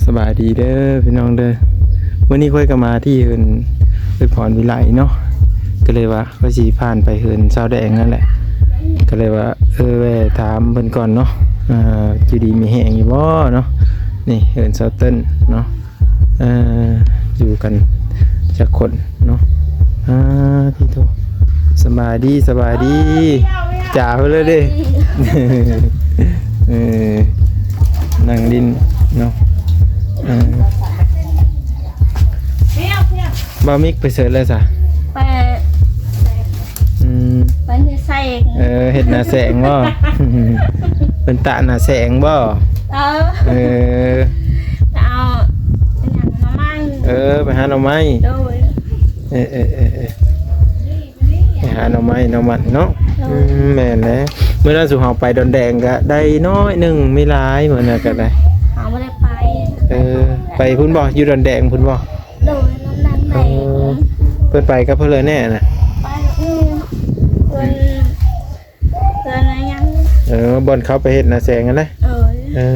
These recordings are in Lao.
ສະບາຍດີເດີພີ່ນ້ອງເດີ. ມື້ນີ້ຂ້ອຍກໍມາທີ່ເຮືອນເອື້ອຍພອນວິໄລເນາະ, ກໍເລີຍວ່າຂ້ອຍຊິຜ່ານໄປເຮືອນສາວແດງນັ້ນແຫຼະ, ກໍເລີຍວ່າ ເອີ ແວ່ຖາມເພິ່ນກ່ອນເນາະ, ອ່າ ຢູ່ດີມີແຮງຢູ່ບໍ່ເນາະ. ນີ້ເຮືອນສາວເຕີນເນາະ, ເອີ ຢູ່ກັນຈັກຄົນເນາະ. ອ່າ ຕິໂທ ສະບາຍດີ ສະບາຍດີ. ຈ້າເພິ່ນເລີຍເດ້. ເອີ ນັ່ງຫຼິ້ນເນາະ. ເອີ ບ່າວມິກໄປໃສແລ້ວຊະ? ໄປ ອືມ ໄປເຮັດແສງ. ເອີ ເຮັດໜ້າແສງບໍ່? ເພິ່ນຕາກໜ້າແສງບໍ່? ເອີ ເອີ ໄປເອົາຫຍັງ ໜໍ່ໄມ້. ເອີ ໄປຫາໜໍ່ໄມ້. ໂດຍ. ເອີ ເອີ ເອີ ເອີ ໄປຫາໜໍ່ໄມ້ໜໍ່ມັນເນາະ. ໂດຍ. ອືມ ແມ່ນແຫຼະ. ມື້ນັ້ນຊຸມເຮົາໄປດອນແດງກໍໄດ້ໜ້ອຍໜຶ່ງ, ມີຫຼາຍມື້ນັ້ນກໍໄດ້. ເຮົາບໍ່ໄດ້ໄປ. ເອີ ໄປພຸ້ນບໍ່? ຢູ່ດອນແດງພຸ້ນບໍ່? ໂດຍ. ດອນແດງ. ເອີ ເພິ່ນໄປກັບເພິ່ນເລີຍແນ່ນະ? ໄປ ອືມ ເພິ່ນ ເພິ່ນຍັງ. ເອີ ບ່ອນເຂົາໄປເຮັດໜ້າແສງຫັ້ນນະ? ໂດຍ. ເອີ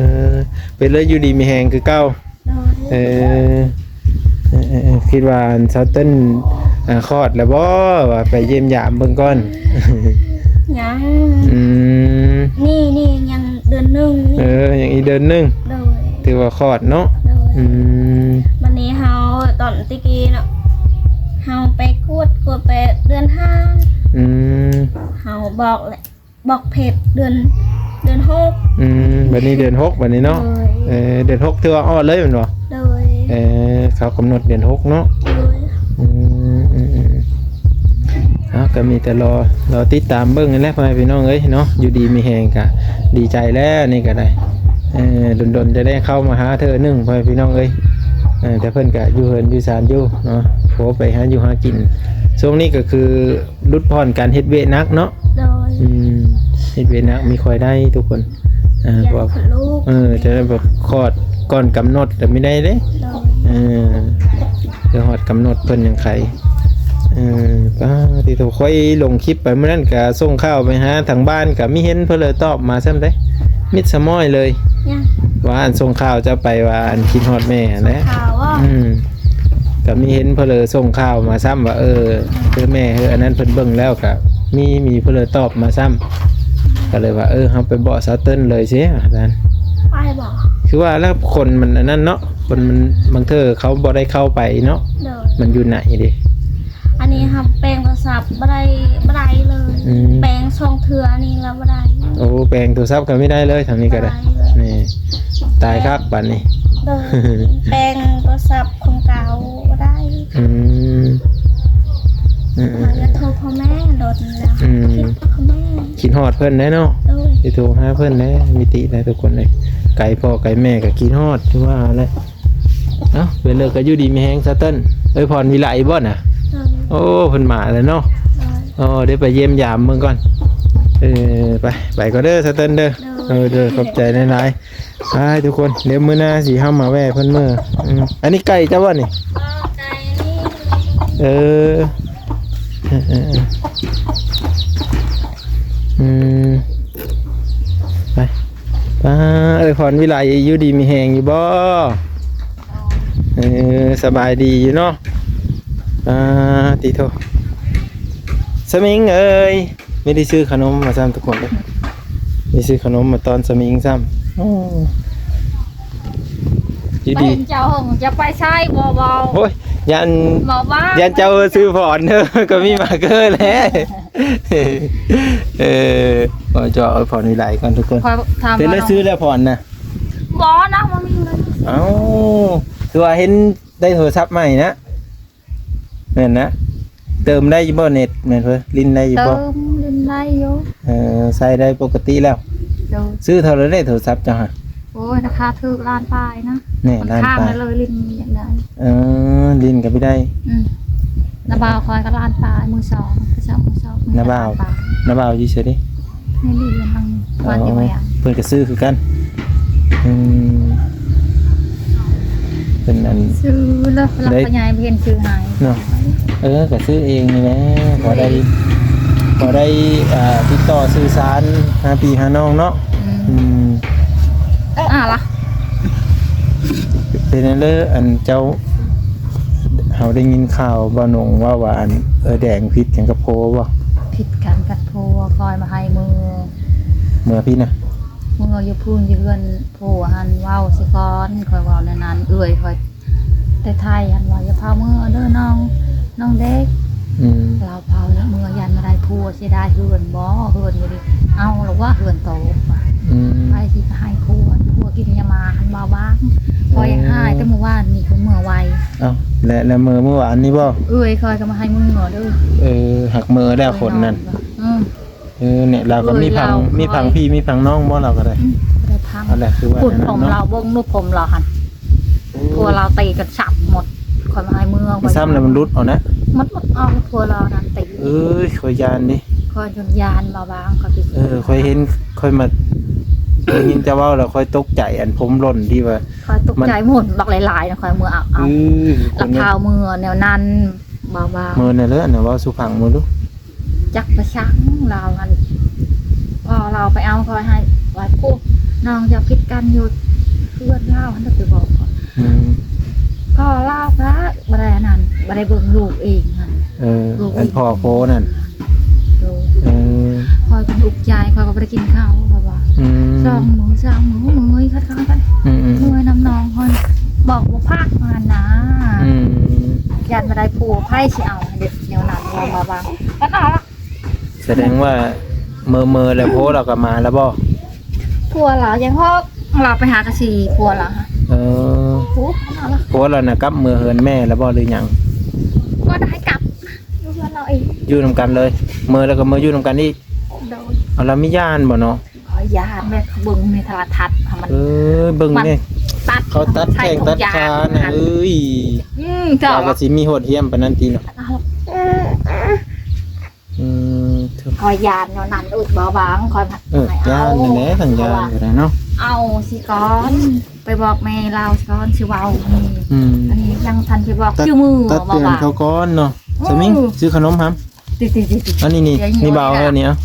ເປັນເລີຍ ຢູ່ດີມີແຮງຄືເກົ່າ. ໂດຍ. ເອີ ເອີ ເອີ ເອີ ຄິດວ່າອັນສາວເຕີນ ອ່າ ຄອດແລ້ວບໍ່? ວ່າໄປຢ້ຽມຢາມເບິ່ງກ່ອນ. ຍັງ. ອືມ ນີ້ ນີ້ຍັງເດືອນໜຶ່ງນີ້. ເອີ ຍັງອີກເດືອນໜຶ່ງ. ໂດຍ. ຖືວ່າຄອດເນາະ. ໂດຍ. ອືມ ບັດນີ້ເຮົາ ຕອນຕະກີ້ເນາະ ເຮົາໄປກວດ ກວດໄປເດືອນຫ້າ. ອືມ ເຮົາບອກແຫຼະ ບອກເພດເດືອນ ເດືອນຫົກ. ອືມ ບັດນີ້ເດືອນຫົກບັດນີ້ເນາະ. ໂດຍ. ເອີ ເດືອນຫົກຖືວ່າອອດເລີຍແມ່ນບໍ່? ໂດຍ. ເອີ ເຂົາກຳນົດເດືອນຫົກເນາະ. ໂດຍ. ອືມ ອືມ ອືມ ເອົາ ກໍມີແຕ່ລໍ ລໍຕິດຕາມເບິ່ງຫັ້ນແຫຼະ ພໍ່ແມ່ພີ່ນ້ອງເອີຍເນາະ. ຢູ່ດີມີແຮງກໍດີໃຈແລ້ວ ນີ້ກໍໄດ້. ເອີ ດົນໆຈະໄດ້ເຂົ້າມາຫາເທື່ອໜຶ່ງ ພໍ່ແມ່ພີ່ນ້ອງເອີຍ. ເອີ ແຕ່ເພິ່ນກໍຢູ່ເຮືອນຢູ່ຊານຢູ່ເນາະ, ໂອ້ ໄປຫາຢູ່ຫາກິນ. ຊ່ວງນີ້ກໍຄື ຫຼຸດຜ່ອນການເຮັດວຽກໜັກເນາະ. ໂດຍ. ອືມ ເຮັດວຽກໜັກມີຄ່ອຍໄດ້ທຸກຄົນ. ເອີ ເພາະວ່າ ເອີ ຈະໄດ້ແບບຄອດກ່ອນກຳນົດກໍມີໄດ້ເດ້. ໂດຍ. ເອີ ເພື່ອຮອດກຳນົດເພິ່ນຍັງໄຂ. ເອີ ປ້າ ຕິໂທ ຂ້ອຍລົງຄລິບໄປມື້ນັ້ນ ກະສົ່ງຂ່າວໄປຫາທາງບ້ານ ກະມີເຫັນເພິ່ນເລີຍຕອບມາຊ້ຳເດ້ ມິດສະມ້ອຍເລີຍ. ຫຍັງ? ວ່າອັນສົ່ງຂ່າວເຈົ້າໄປວ່າອັນຄິດຮອດແມ່ຫັ້ນແຫຼະ. ຂ່າວບໍ່? ອືມ ກໍມີເຫັນເພິ່ນເລີຍສົ່ງຂ່າວມາຊ້ຳວ່າ ເອີ ຄືແມ່ ຄືອັນນັ້ນ ເພິ່ນເບິ່ງແລ້ວກໍມີ ມີເພິ່ນເລີຍຕອບມາຊ້ຳ. ກໍເລີຍວ່າ ເອີ ເຮົາໄປບອກສາວເຕີນເລີຍຊິວ່າຊັ້ນ. ໄປບໍ? ຄືວ່າແລ້ວຄົນມັນອັນນັ້ນເນາະ, ຄົນມັນ ບາງເທື່ອເຂົາບໍ່ໄດ້ເຂົ້າໄປເນາະ. ໂດຍ. ມັນຢູ່ໃນເດ້. ອັນນີ້ເຮົາແປງໂທລະສັບບໍ່ໄດ້ ບໍ່ໄດ້ເລີຍ. ອືມ ແປງສອງເທື່ອນີ້ລະບໍ່ໄດ້. ໂອ້ ແປງໂທລະສັບກໍບໍ່ໄດ້ເລີຍ ທາງນີ້ກໍໄດ້. ບໍ່ໄດ້ເລີຍ. ນີ້ ຕາຍຄັກບາດນີ້. ໂດຍ. ແປງໂທລະສັບຂອງເກົ່າບໍ່ໄດ້. ອືມ ອືມ ເຮົາຢາກໂທພໍ່ແມ່ ດົນແລ້ວ. ອືມ ຄິດຮອດພໍ່ແມ່ ຄິດຮອດເພິ່ນແດ່ເນາະ. ໂດຍ. ຊິໂທຫາເພິ່ນແດ່ ມີຕິແດ່ທຸກຄົນເອີຍ. ໄກພໍ່ໄກແມ່ກໍຄິດຮອດ ຄືວ່າແຫຼະ. ເອົ້າ ເປັນເລີກກໍຢູ່ດີມີແຮງ ສາວເຕີນ. ເອີຍ ພອນວິໄລບໍ່ນະ? ໂດຍ. ໂອ້ ເພິ່ນມາແລ້ວເນາະ. ໂດຍ. ໂອ້ ດຽວໄປຢ້ຽມຢາມເບິ່ງກ່ອນ. ເອີ ໄປ ໄປກ່ອນເດີ ສາວເຕີນເດີ. ໂດຍ. ເອີ ເດີ ຂອບໃຈຫຼາຍໆ. ໄປທຸກຄົນ ດຽວມື້ໜ້າຊິເຮົາມາແວ່ເພິ່ນເມີ. ອືມ ອັນນີ້ໄກ່ເຈົ້າບໍ່ນີ້? ເອີ ເອີ ເອີ ເອີ ອືມ ໄປ. ປ້າ ເອີຍ ພອນວິໄລ ຢູ່ດີມີແຮງຢູ່ບໍ່? ເອີ ສະບາຍດີຢູ່ເນາະ. ປ້າ ຕິໂທ ສະມິງເອີຍ ມີໄດ້ຊື້ຂະໜົມມາຊ້ຳທຸກຄົນເດ້. ມີຊື້ຂະໜົມມາຕ້ອນສະມິງຊ້ຳ. ໂອ້ ຢູ່ດີ ເຈົ້າຈະໄປໃສບໍ່ເວົ້າ? ໂອ້ຍ ຢ້ານ ບໍ່ວ່າ ຢ້ານເຈົ້າຊື້ພອນເດີ ກໍມີມາເກີແຫຼະ. ເອີ ເວົ້າຈອກ ເອົາພອນວິໄລກ່ອນທຸກຄົນ. ເປັນໄດ້ຊື້ແລ້ວພອນນະ? ບໍ່ນະ ບໍ່ມີເງິນ. ເອົ້າ ຄືວ່າເຫັນໄດ້ໂທລະສັບໃໝ່ນະ. ແມ່ນນະ ເຕີມໄດ້ຢູ່ບໍ່ເນັດ? ແມ່ນເພິ່ນຫຼິ້ນໄດ້ຢູ່ບໍ່? ເຕີມຫຼິ້ນໄດ້ຢູ່. ເອີ ໃຊ້ໄດ້ປົກກະຕິແລ້ວ. ໂດຍ. ຊື້ເທົ່າໃດເດ້ໂທລະສັບເຈົ້າຫະ? ໂອ້ຍ ລາຄາຖືກ ລ້ານປາຍນະ. ແນ່ ລ້ານປາຍ ຂ້າງໄດ້ເລີຍ ຫຼິ້ນຢາກໄດ້. ເອີ ຫຼິ້ນກໍໄປໄດ້. ອືມ ນ້າບ່າວຂ້ອຍກໍລ້ານປາຍ ມືສອງ ໄປເຊົ່າມືສອງ. ນ້າບ່າວ ລ້ານປາຍ ນ້າບ່າວຢູ່ໃສເດ້? ໃນນີ້ເດືອນຫຼັງ ອໍ ບ້ານເອວາ ເພິ່ນກໍຊື້ຄືກັນ. ອືມ ເພິ່ນອັນ ຊື້ແລ້ວ ໄດ້ ລະຂະຫຍາຍ ບໍ່ເຫັນຊື້ໃຫ້ເນາະ. ເອີ ກໍຊື້ເອງນີ້ແຫຼະ ພໍໄດ້ ພໍໄດ້ ອ່າ ຕິດຕໍ່ສື່ສານຫາພີ່ຫານ້ອງເນາະ. ອືມ ອືມ ອ່າລະ ເປັນຈັ່ງໃດ ອັນເຈົ້າ ເຮົາໄດ້ຍິນຂ່າວບ່າວນົງເວົ້າວ່າ ອັນເອື້ອຍແດງຜິດກັນກັບຜົວບໍ່? ຜິດກັນກັບຜົວ ຂ້ອຍມາໃຫ້ເມືອ ເມືອພີ້ນະ ເມືອຢູ່ພຸ້ນ ຢູ່ເຮືອນຜົວຫັ້ນ ເວົ້າຊິກ່ອນ ຂ້ອຍເວົ້າແນວນັ້ນ ເອື້ອຍຂ້ອຍແຕ່ໄທຫັ້ນວ່າ ຢ່າພາເມືອເດີນ້ອງ ນ້ອງເດັກ ອືມ ລາວພາເມືອຢ້ານມາໄດ້ຜົວ ເສຍດາຍເຮືອນບໍ່ ເຮືອນຢູ່ນີ້ ເອົາລະວ່າເຮືອນໂຕ ອືມ ໃຜຊິໄປໃຫ້ຜົວ ຜົວກິນຢາໝາຫັ້ນ ບ່າວບາງ ຂ້ອຍຍັງຫາຍແຕ່ມື້ວານນີ້ ເພິ່ນເມືອໄວ ເອົ້າ ແລະ ແລະ ເມືອມື້ວານນີ້ບໍ່? ເອື້ອຍຂ້ອຍກໍມາໃຫ້ເມືອເດີ ເອີ ຮັກເມືອແລ້ວຄົນນັ້ນ ເອີ ເອີ ນີ້ລາວກໍມີພັງ ເອື້ອຍລາວ ມີພັງພີ່ມີພັງນ້ອງບໍ່? ລາວກໍໄດ້ ອືມ ບໍ່ໄດ້ພັງ ອັນນັ້ນຄືວ່າ ພຸ້ນ ແນວນັ້ນເນາະ ຜົມລາວ ເບິ່ງດູຜົມລາວຫັ້ນ ໂອ້ ຜົວລາວຕີຈົນສາບໝົດ ຂ້ອຍມາໃຫ້ເມືອ ຊ້ຳແລ້ວມັນຫຼຸດເອົານະ ໝົດໆ ເອົາຜົວລາວນັ້ນຕີ ເອີຍ ຂ້ອຍຢ້ານເດ້ ຂ້ອຍຈົນຢ້ານ ບ່າວບາງ ຂ້ອຍ ເອີ ຂ້ອຍເຫັນ ຂ້ອຍມາ ໄດ້ຍິນເຈົ້າເວົ້າແລ້ວ ຂ້ອຍຕົກໃຈ ອັນຜົມຫຼົ່ນທີ່ວ່າ ຂ້ອຍຕົກໃຈ ໝົດບັກຫຼາຍໆນະ ຂ້ອຍເມືອເອົາ ເອີ ລະພາເມືອແນວນັ້ນ ບ່າວບາງ ເມືອນັ້ນແຫຼະ ອັນນັ້ນເວົ້າສູ່ຟັງເບິ່ງດູ ຈັກໄປສັງລາວຫັ້ນ ພໍລາວໄປເອົາຂ້ອຍໃຫ້ວ່າ ໂອ້ ນ້ອງເຈົ້າຜິດກັນຢູ່ເຮືອນລາວຫັ້ນ ໄປບອກ ອືມ ພໍລາວກໍບໍ່ໄດ້ອັນນັ້ນ ບໍ່ໄດ້ເບິ່ງລູກເອງຫັ້ນ ເອີ ອັນພໍ່ໂພນັ້ນ ໂດຍ ເອີ ຂ້ອຍກໍອຸກໃຈ ຂ້ອຍກໍບໍ່ໄດ້ກິນເຂົ້າ ເພາະວ່າ ອືມ ສອງມື້ສາມມື້ ເມື່ອຍຄັກໆ ອືມໆໆ ເມື່ອຍນຳນ້ອງຂ້ອຍ ບອກບໍ່ພັກຫັ້ນນາ ອືມ ຢ້ານບໍ່ໄດ້ຜົວ ໃຜຊິເອົາ ເຮັດແນວນັ້ນ ວ່າ ວ່າ ວ່າ ກັນເອົາລະ ສະແດງວ່າເມີໆແລ້ວ ຜົວລາວກໍມາແລ້ວບໍ່? ຜົວລາວຍັງຮອກ ລາວໄປຫາກະສີຜົວລາວ ເອີ ໂອ້ ຜົວລາວນະກັບເມືອເຮືອນແມ່ແລ້ວບໍ່ ຫຼືຫຍັງ? ບໍ່ໄດ້ກັບ ຢູ່ເຮືອນລາວເອງ ຢູ່ນຳກັນເລີຍ ເມືອແລ້ວກໍເມືອຢູ່ນຳກັນອີກ ໂດຍ ເອົາ ລາວມີຢ້ານບໍ່ເນາະ? ຂ້ອຍຢ້ານ ແມ່ເບິ່ງໃນໂທລະທັດ ມັນ ເອີ ເບິ່ງແມ່ ເຂົາຕັດແຂ້ງຕັດຂານະ ເອີຍ ອືມ ລາວກໍຊິມີໂຫດຫ້ຽມປານນັ້ນຕິເນາະ? ອືມ ຂ້ອຍຢ້ານແນວນັ້ນ ເອີ ບໍ່ຫວັງ ຂ້ອຍ ເອີ ຢ້ານນັ້ນແຫຼະ ທັງຢ້ານກໍໄດ້ເນາະ ເອົາຊິກ່ອນ ໄປບອກແມ່ລາວຊິກ່ອນ ຊິເວົ້າ ອືມ ອັນນີ້ຍັງທັນໄປບອກ ຕັດ ຢູ່ມື ຕັກເຕືອນເຂົາກ່ອນເນາະ ອືມ ສະມິງ ຊື້ຂະໜົມຫຳ ຕິໆໆໆ ອັນນີ້ນີ້ ນີ້ບ່າວເອີ ນີ້ເອົາ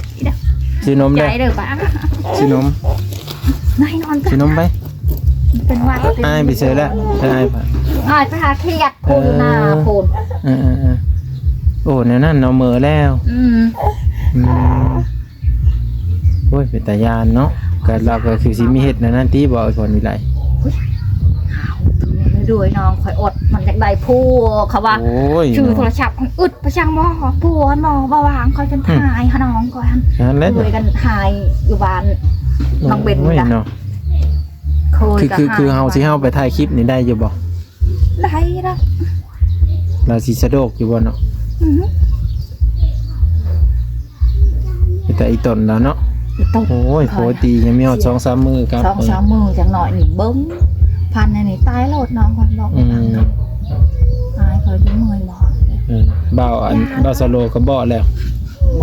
ຊື້ນົມເດີ ໃຈເດີປ້າ ຊື້ນົມ ນາຍນອນ ຊື້ນົມໄປ ເປັນຫວັດ ອ້າຍໄປໃສແລ້ວ ອ້າຍໄປ ອ້າຍໄປຫາຂຽດ ເອີ ພຸ້ນຢູ່ນາພຸ້ນ ເອີໆໆ ໂອ້ ແນວນັ້ນເນາະ ເມີແລ້ວ ອືມ ອືມ ໂອ້ຍ ເປັນຕາຢ້ານເນາະ ກໍລາວກໍຄືຊິມີເຮັດແນວນັ້ນຕິ ບໍ່ ອ້າຍພອນວິໄລ ໂອ້ຍ ໂດຍນ້ອງ ຂ້ອຍອົດ ມັນຢາກໄດ້ຜົວ ເຂົາວ່າ ໂອ້ຍ ຖືໂທລະສັບ ເນາະ ມັນອຶດ ໄປຊ່າງບໍ່ ຜົວເນາະ ບໍ່ຫວັງ ຂ້ອຍຈົນ ອືມ ຫາຍ ຫານ້ອງຂ້ອຍຫັ້ນ ນັ້ນແຫຼະ ເລີຍກັນຫາຍຢູ່ບ້ານ ໂອ້ຍ ນ້ອງເບັນນີ້ລະ ເນາະ ຄື ຄື ຄືເຮົາຊິເຮົາໄປຖ່າຍຄລິບນີ້ໄດ້ຢູ່ບໍ່? ໄດ້ລະ ລາວຊິສະດວກຢູ່ບໍ່ເນາະ? ອືຮຶ ແຕ່ອີ່ຕົນລາວເນາະ ອີ່ຕົນ ໂອ້ຍ ໂພຕີຍັງມີຮອດສອງສາມມື້ກັບ ສອງສາມມື້ ຈັ່ງໜ້ອຍນີ້ເບິ່ງ ພັນອັນນີ້ຕາຍໂລດ ນ້ອງເພິ່ນບອກ ອືມ ອາຍຂ້ອຍຈະເມື່ອຍບໍ່ ເອີ ບ່າວອັນ ບ່າວສະໂລກໍບອກແລ້ວ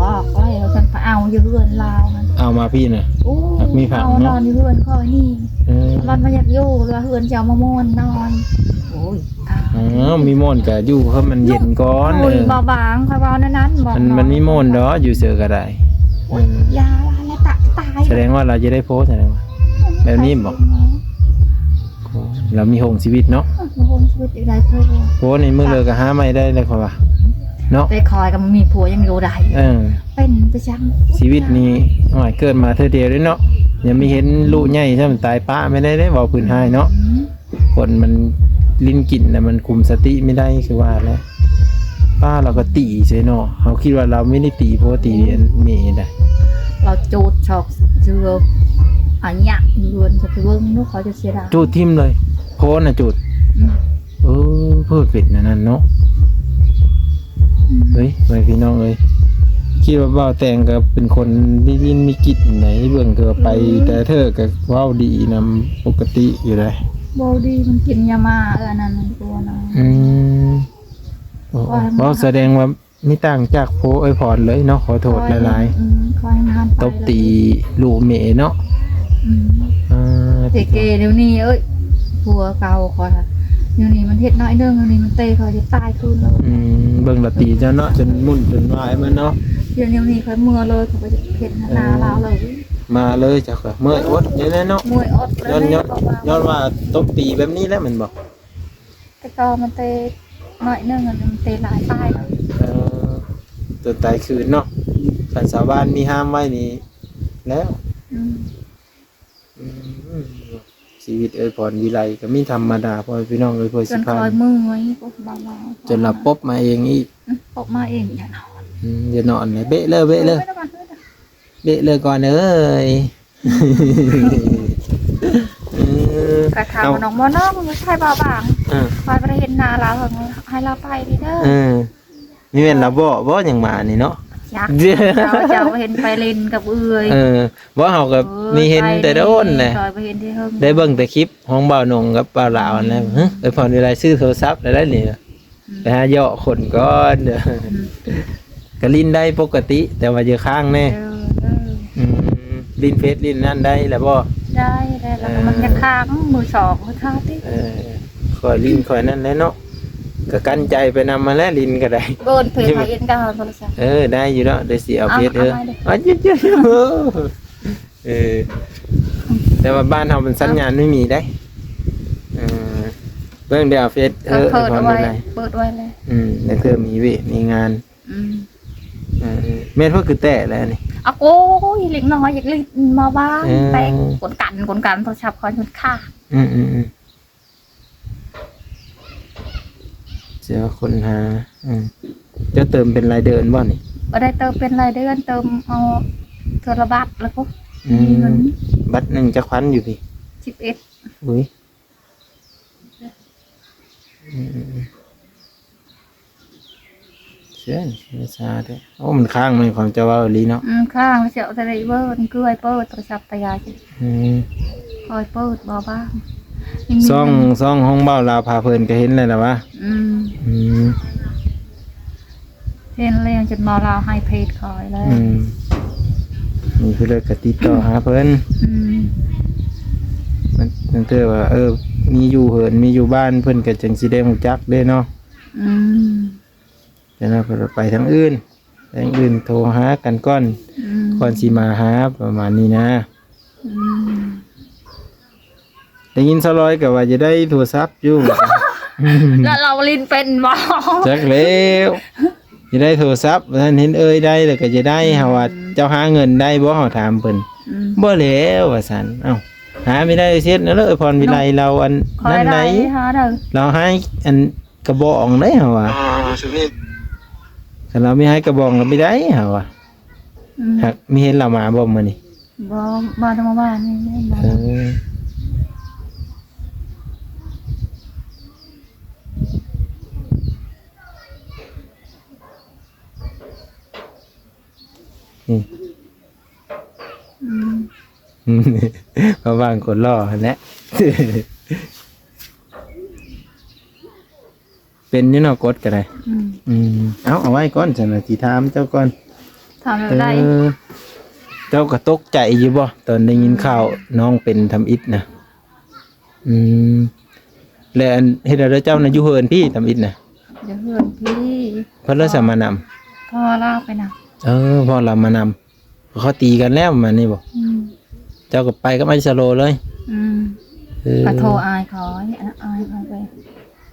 ບອກແລ້ວ ຈັ່ງໄປເອົາຢູ່ເຮືອນລາວຫັ້ນ ເອົາມາພີ້ນະ ໂອ້ຍ ມັກມີຜັງເນາະ ເອົານອນຢູ່ເຮືອນຂ້ອຍນີ້ ເອີ ມັນບໍ່ຢາກຢູ່ ຫຼືວ່າເຮືອນເຈົ້າມາມ່ວນນອນ ໂອ້ຍ ອ້າວ ມີມ່ວນກະຢູ່ໃຫ້ມັນເຢັນກ່ອນ ໂອ້ຍ ເອີ ບໍ່ບາງ ຂ້ອຍເວົ້າແນວນັ້ນ ບອກ ມັນ ມັນມີມ່ວນດອກ ຢູ່ເຊີກະໄດ້ ໂອ້ຍ ເອີ ຢ່າວ່າແລ້ວ ຕາ ຕາຍ ສະແດງວ່າລາວຈະໄດ້ໂພ ສະແດງວ່າ ແບບນີ້ບໍ? ໂອ້ ລາວມີຫົງຊີວິດເນາະ ເອີ ມີຫົງຊີວິດຢູ່ໃດໂພ ໂພນີ້ມື້ເລີກະຫາໃໝ່ໄດ້ແລ້ວ ຂ້ອຍວ່າເນາະ ແຕ່ຂ້ອຍກໍມີຜົວຍັງຢູ່ໄດ້ ເອີ ເປັນໄປຈັ່ງ ຊີວິດນີ້ ໂອ້ຍ ເກີດມາເທື່ອດຽວເດ້ເນາະ ຍັງມີເຫັນລູກໃຫຍ່ຊ້ຳ ຕາຍປະແມ່ນໄດ້ເດ້ ເວົ້າພື້ນຮ້າຍເນາະ ອືມ ຄົນມັນຫຼິ້ນກິນແລ້ວມັນຄຸມສະຕິບໍ່ໄດ້ ຄືວ່າແຫຼະ ປ້າລາວກໍຕີເສຍເນາະ ເຮົາຄິດວ່າລາວບໍ່ໄດ້ຕີຜົວຕີເມໃດ ລາວຈູດຊອກເສືອ ອາຍະເຮືອນ ຈະໄປເບິ່ງເນາະ ເຂົາຈະເສຍດາຍ ຈູດຖິ້ມເລີຍ ໂພນນະຈູດ ອືມ ເອີ ເພິ່ນເປັນອັນນັ້ນເນາະ ອືມ ເຮີ້ຍ ໄວ້ພີ່ນ້ອງເອີຍ ຄິດວ່າບ່າວແຕງກໍເປັນຄົນມີວິນມີກິດໃດ ເບິ່ງກໍໄປ ອືມ ແຕ່ເທີກໍເວົ້າດີນຳປົກກະຕິຢູ່ໃດ ເວົ້າດີ ມັນກິນຢາມາ ເອີ ອັນນັ້ນມັນກົວເນາະ ອືມ ໂອ້ ເວົ້າສະແດງວ່າມີຕ່າງຈາກໂພເອີຍພອນເລີຍເນາະ ຂໍໂທດຫຼາຍໆ ອືມ ຕບຕີລູກເມເນາະ ອືມ ອ່າ ແຕ່ແກ່ດຽວນີ້ເອີຍ ຜົວເກົ່າຂ້ອຍ ດຽວນີ້ມັນເຮັດໜ້ອຍໜຶ່ງ ດຽວນີ້ມັນເຕະຂ້ອຍຈະຕາຍຄືນເລີຍ ອືມ ເບິ່ງລະຕີເຈົ້າເນາະ ຈົນໝຸ່ນຈົນວາຍມາເນາະ ດຽວນີ້ຂ້ອຍເມື່ອເລີຍ ຂ້ອຍບໍ່ຢາກເຫັນໜ້າລາວເລີຍ ມາເລີຍເຈົ້າກໍເມື່ອຍອົດນີ້ແຫຼະເນາະ ເມື່ອຍອົດ ຍ້ອນ ຍ້ອນວ່າຕົບຕີແບບນີ້ແຫຼະແມ່ນບໍ່? ແຕ່ເກົ່າມັນເຕະໜ້ອຍໜຶ່ງ ອັນນີ້ມັນເຕະຫຼາຍປາຍເນາະ. ເອີ ຕົນຕາຍຄືນເນາະ. ຄັນຊາວບ້ານມີຫ້າມໄວ້ນີ້ແລ້ວ. ອືມ ອືມ ຊີວິດເອື້ອຍພອນວິໄລກໍມີທຳມະດາ ພໍ່ແມ່ພີ່ນ້ອງເອີຍ ເພື່ອຊິຜ່ານ ຈົນຄ່ອຍເມື່ອຍ ໂອ້ ເບົາໆ ຈົນລາປົບມາເອງອີກ. ອືມ ປົບມາເອງ ຢ່ານອນ. ອືມ ຢ່ານອນເລີຍ ເບະເລີຍ ເບະເລີຍ ເບະເລີຍກ່ອນເອີຍ. ເອີ ກະຖາມວ່ານ້ອງບໍ່ນ້ອງ ໃຊ້ເບົາບາງ ເອີ ຂ້ອຍບໍ່ໄດ້ເຫັນໜ້າລາວ ໃຫ້ລາວໄປເດີ. ເອີ ນີ້ແມ່ນລາວເບາະບໍ່ຫຍັງມານີ້ເນາະ. ຈັກ ເຈົ້າ ເຈົ້າເຫັນໄປຫຼິ້ນກັບເອື້ອຍ. ເອີ ບໍ່ ເຮົາກໍ ເອີ ມີເຫັນແຕ່ດົນແຫຼະ ໄປຫຼິ້ນ ຂ້ອຍບໍ່ເຫັນແຕ່ເຫິງ ໄດ້ເບິ່ງແຕ່ຄລິບຂອງບ່າວໜົງກັບບ່າວລາວຫັ້ນແຫຼະ. ອືມ ເອີ ພອນວິໄລຊື້ໂທລະສັບໄດ້ນີ້ ອືມ ໄປຫາເຍາະຄົນກ່ອນເດີ. ອືມ ກໍຫຼິ້ນໄດ້ປົກກະຕິ ແຕ່ວ່າຢ່າຄ້າງແດ່. ເອີ ເອີ ອືມ ຫຼິ້ນເຟສຫຼິ້ນນັ້ນໄດ້ແລ້ວບໍ່? ໄດ້ ໄດ້ແລ້ວ. ເອີ ກໍມັນຈະຄ້າງ ມື້ສອງມື້ສາມຕິ. ເອີ ຂ້ອຍຫຼິ້ນຂ້ອຍນັ້ນແຫຼະເນາະ ກໍກັ້ນໃຈໄປນຳຫັ້ນແຫຼະ ຫຼິ້ນກໍໄດ້. ເບິ່ງເຟສ ເຫັນກັບໂທລະສັບ. ເອີ ໄດ້ຢູ່ເນາະ ໄດ້ຊິເອົາເຟສ. ເອີ ເອົາ ເອົາ ເອົາ ເອີ ເອີ ແຕ່ວ່າບ້ານເຮົາມັນສັນຍານບໍ່ມີເດ້. ເອີ ເບິ່ງເດີເຟສ. ເອີ ເປີດໄວ້ ເປີດໄວ້ແລ້ວ. ອືມ ແລ້ວເທື່ອມີວຽກມີງານ. ອືມ ເອີ ແມ່ນເພິ່ນຄືແຕະແລ້ວນີ້. ອາໂກຍ ເດັກນ້ອຍຢາກຫຼິ້ນມາວາງ. ເອີ ແປງກົນກັນ ກົນກັນ ໂທລະສັບຂ້ອຍມັນຄ້າງ. ອືມໆໆ ເສຍຄົນຫາ. ອືມ ເຈົ້າເຕີມເປັນລາຍເດືອນບໍ່ນີ້? ບໍ່ໄດ້ເຕີມເປັນລາຍເດືອນ ເຕີມເອົາເທື່ອລະບັດແລ້ວກໍ ອືມ ມີເງິນ. ບັດໜຶ່ງຈັກພັນຢູ່ພີ້? ສິບເອັດ. ອຸ້ຍ ອືມໆໆ ເຊື່ອ ເຊື່ອຊາແທ້. ໂອ້ ມັນຄ້າງ ມັນຂອງເຈົ້າເວົ້າອີ່ຫຼີເນາະ. ອືມ ຄ້າງ ແລ້ວຊິເອົາແຕ່ໃດເບິ່ງ ຄືໃຫ້ເປີດໂທລະສັບຕາຍາຍ. ອືມ ຄ່ອຍເປີດເບົາບາງ. ຊ່ອງ ຊ່ອງຂອງບ່າວລາວພາເພີນກໍເຫັນແລ້ວລະວ່າ. ອືມ ອືມ ເຫັນແລ້ວ ຈົນມາລາວໃຫ້ເພຈຂ້ອຍແລ້ວ. ອືມ ມີຜູ້ໃດກໍຕິດຕໍ່ຫາເພິ່ນ. ອືມ ມັນ ມັນເທື່ອວ່າ ເອີ ມີຢູ່ເຮືອນ ມີຢູ່ບ້ານ ເພິ່ນກໍຈັ່ງຊິໄດ້ຮູ້ຈັກເດ້ເນາະ. ອືມ ຈັ່ງນັ້ນເພິ່ນໄປທາງອື່ນ ທາງອື່ນໂທຫາກັນກ່ອນ. ອືມ ກ່ອນຊິມາຫາ ປະມານນີ້ນະ. ອືມ ໄດ້ຍິນສາວລອຍກໍວ່າຈະໄດ້ໂທລະສັບຢູ່. ແລ້ວລາວຫຼິ້ນເປັນບໍ່? ຈັກແລ້ວ ຈະໄດ້ໂທລະສັບວ່າຊັ້ນ. ເຫັນເອີຍໄດ້ແລ້ວກໍຈະໄດ້. ອືມ ເຮົາວ່າເຈົ້າຫາເງິນໄດ້ບໍ່ ເຮົາຖາມເພິ່ນ. ອືມ ບໍ່ແລ້ວວ່າຊັ້ນ. ເອົ້າ ຫາມີໄດ້ເຮັດແນວເລີຍ ພອນວິໄລ ເນາະ ລາວອັນນັ້ນໄດ ລາວໃຫ້ອັນກະບອງໄດ ເຮົາວ່າ. ຄັນລາວມີໃຫ້ກະບອງລາວມີໄດ້ ເຮົາວ່າ. ອືມ ຫາກມີເຫັນລາວມາບໍ່ມື້ນີ້? ບໍ່ ມາແຕ່ມື້ວານນີ້. ເອີ ອືມ ອືມ ມາຫວ່າງຄົນຫຼໍ່ຫັ້ນແຫຼະ. ເປັນຢູ່ເນາະ ກົດກໍໄດ້. ອືມ ອືມ ເອົາ ເອົາໄວ້ກ່ອນຊັ້ນນະ ຊິຖາມເຈົ້າກ່ອນ. ຖາມແບບໃດ? ເອີ ເຈົ້າກໍຕົກໃຈຢູ່ບໍ່ ຕອນໄດ້ຍິນ ອືມ ຂ່າວນ້ອງເປັນທຳອິດນະ? ອືມ ແລະ ອັນເຮັດແນວໃດ ເຈົ້ານະຢູ່ເຮືອນພີ້ທຳອິດນະ? ຢູ່ເຮືອນພີ້. ເພິ່ນລະສະມານຳ? ພໍ່ລາວໄປນຳ. ເອີ ພໍ່ລາວມານຳ. ເຂົາຕີກັນແລ້ວປະມານນີ້ບໍ່? ອືມ ເຈົ້າກໍໄປກັບໄອ້ສະໂລເລີຍ? ອືມ ເອີ ກໍໂທອ້າຍຂ້ອຍ ອ້າຍຂ້ອຍໄປ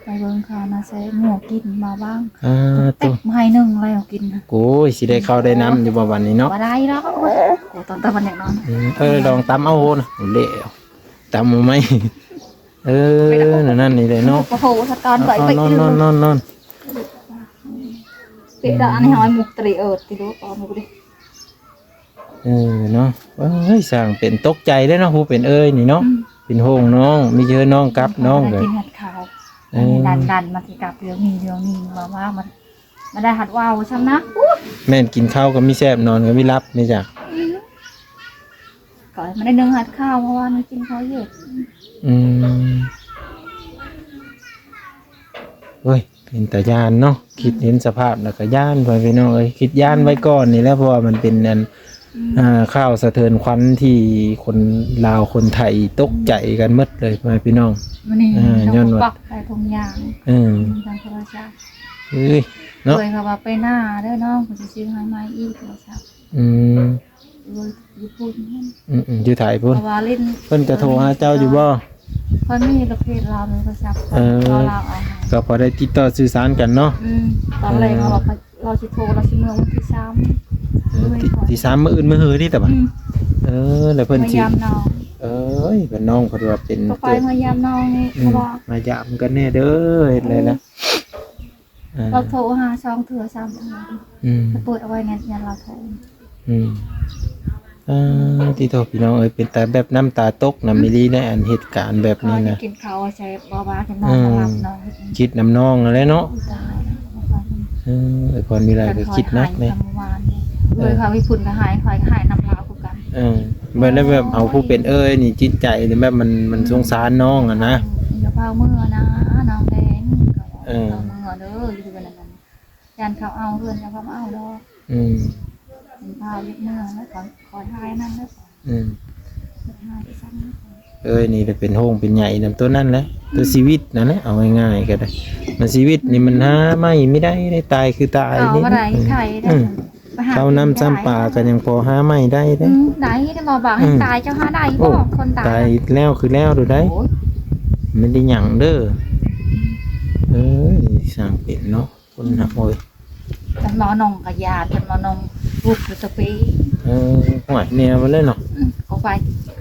ໄປເບິ່ງຂ່າວນະ ໃສ່ໝູກິນມາບ້າງ. ອ່າ ເຕັກມາໃຫ້ໜຶ່ງແລ້ວກິນນະ. ໂອ້ຍ ຊິໄດ້ເຂົ້າໄດ້ນ້ຳຢູ່ບໍ່ບັດນີ້ເນາະ? ບໍ່ໄດ້ດອກ ໂອ້ຍ ຕອນຕະວັນຍັງນອນ. ອືມ ເອີ ລອງຕຳເອົາໂຫນະ ເລະ ຕຳເອົາໃໝ່. ເອີ ນັ້ນໆ ນີ້ແຫຼະເນາະ. ໂອ້ໂຫ ສະຕອນໄປໄປ ນອນໆ ເປະດອກ ອັນນີ້ເຮົາໃຫ້ໝູກຕະເລເອີດຕິລູກ ເອົາໝູກເດ້. ເອີເນາະ ເອີຍ ຊ່າງເປັນຕົກໃຈເດ້ເນາະ ຜູ້ເປັນເອີຍນີ້ເນາະ. ອືມ ເປັນຫ່ວງນ້ອງ ມີເທື່ອນ້ອງກັບ ນ້ອງກໍໄດ້ກິນຮອດເຂົ້າ. ເອີ ອັນນີ້ດັນໆ ມາທີ່ກັບດຽວນີ້ ດຽວນີ້ວ່າ ວ່າມັນ ມາໄດ້ຮອດເວົ້າຊ້ຳນະ. ອຸ້ຍ ແມ່ນກິນເຂົ້າກໍມີແຊບ ນອນກໍມີຫຼັບນີ້ຈ້ະ. ອືມ ກໍມາໄດ້ໜຶ່ງຮອດເຂົ້າ ເພາະວ່າມັນກິນເຂົ້າເຢັນ. ອືມ ໂອ້ຍ ເປັນຕາຢ້ານເນາະ ຄິດເຫັນສະພາບແລ້ວກໍຢ້ານ ພໍ່ແມ່ພີ່ນ້ອງເອີຍ. ຄິດຢ້ານໄວ້ກ່ອນນີ້ແຫຼະ ເພາະວ່າມັນເປັນອັນ ອືມ ອ່າ ຂ່າວສະເທືອນຂວັນທີ່ຄົນລາວຄົນໄທຕົກໃຈກັນໝົດເລີຍ ພໍ່ແມ່ພີ່ນ້ອງ. ມື້ນີ້ ອ່າ ຍ້ອນວ່າ ເຮົາປັກໃສ່ຖົງຢາງ ເອີ ທາງໂທລະສັບ. ເອີຍ ເນາະ ເອີຍ ເຂົາວ່າໄປໜ້າເດີນ້ອງ ເຂົາຊິຊື້ໃຫ້ໃໝ່ອີກ ໂທລະສັບ. ອືມ ຢູ່ ຢູ່ພຸ້ນ ອືມໆ ຢູ່ໄທພຸ້ນ. ເພິ່ນກໍໂທຫາເຈົ້າຢູ່ບໍ່? ຂ້ອຍມີລະເພດລາວໃນໂທລະສັບ ເອີ ລາວເອົາໃຫ້ ກໍພໍໄດ້ຕິດຕໍ່ສື່ສານກັນເນາະ. ອືມ ຕອນແລກ ເອີ ເຮົາວ່າເຂົາ ລາວຊິໂທ ລາວຊິເມືອວັນທີສາມ ເອີ ທີ ທີສາມ ມື້ອື່ນ ມື້ຮືນີ້ຕະບະ. ອືມ ເອີ ແລ້ວເພິ່ນຊິ ມາຢາມນ້ອງ ເອີຍ ເພິ່ນ ນ້ອງເພິ່ນວ່າເປັນ ກໍໄປມາຢາມນ້ອງນີ້ ອືມ ເພາະວ່າ ມາຢາມກັນແດ່ເດີ ເຮັດແລ້ວລະ ເອີ ເອີ ລາວໂທຫາສອງເທື່ອ ສາມເທື່ອ ອືມ ເປີດເອົາໄວ້ແນ່ນ ຢ້ານລາວໂທ ອືມ ອ່າ ຕິໂທ ພີ່ນ້ອງເອີຍ ເປັນຕາແບບນ້ຳຕາຕົກນຳອີ່ຫຼີໃນອັນເຫດການແບບນີ້ນະ. ກິນເຂົ້າໃສ່ບໍ່ວ່າຈະນອນບໍ່ຫຼັບເນາະ ເອີ ຄິດນຳນ້ອງຫັ້ນແຫຼະເນາະ. ຕາຍແລ້ວ ເອີ ເອື້ອຍພອນວິໄລກໍຄິດໜັກເດ້. ເອື້ອຍເຂົາຢູ່ພຸ້ນກໍຫາຍ ຂ້ອຍກໍຫາຍນຳລາວຄືກັນ. ເອີ ແບບນັ້ນ ແບບເຮົາຜູ້ເປັນເອື້ອຍນີ້ ຈິດໃຈນີ້ແບບມັນ ມັນ ອືມ ສົງສານນ້ອງຫັ້ນນະ. ຢ່າພາເມືອນະ ນ້ອງແດງ ເອີ ເອົາເມືອເດີ ຢູ່ເຮືອນນັ້ນ ຢ້ານເຂົາເອົາເຮືອນ ເຂົາບໍ່ເອົາດອກ. ອືມ ເປັນພາວເຮັດເມືອງແລ້ວ ຂໍ ຂໍຖ່າຍນັ້ນແລ້ວ ອືມ ຖ່າຍໄປຊັ້ນ. ເອີຍ ນີ້ແຫຼະເປັນໂຮງເປັນໃຫຍ່ນຳຕົວນັ້ນແຫຼະ ຕົວຊີວິດນັ້ນແຫຼະ ເອົາງ່າຍໆກໍໄດ້. ມັນຊີວິດນີ້ມັນຫາໃໝ່ບໍ່ໄດ້ເດ້ ຕາຍຄືຕາຍເດ້. ເອົາບໍ່ໄດ້ ອືມ ໄຂ່ໄດ້ ອືມ ໄປຫາ ເຂົ້ານ້ຳຊ້ຳປາກໍຍັງພໍຫາໃໝ່ໄດ້ເດ້. ອືມ ໄດ້ ໄດ້ບໍ່ບາງ ອືມ ຕາຍເຈົ້າຫາໄດ້ບໍ່? ໂອ້ ຄົນຕາຍ ຕາຍແລ້ວຄືແລ້ວໂດດໄດ້. ໂອ້ຍ ມັນໄດ້ຫຍັງເດີ. ເອີຍ ຊ່າງເປັນເນາະ. ຄົນນະ ໂອ້ຍ ຄັນເມານົງກໍຢ່າ ຄັນເມານົງ ລູກຢູ່ຕະເປ. ເອີ ໂອ້ຍ ແນວມັນເລີຍເນາະ. ອືມ ກໍໄປ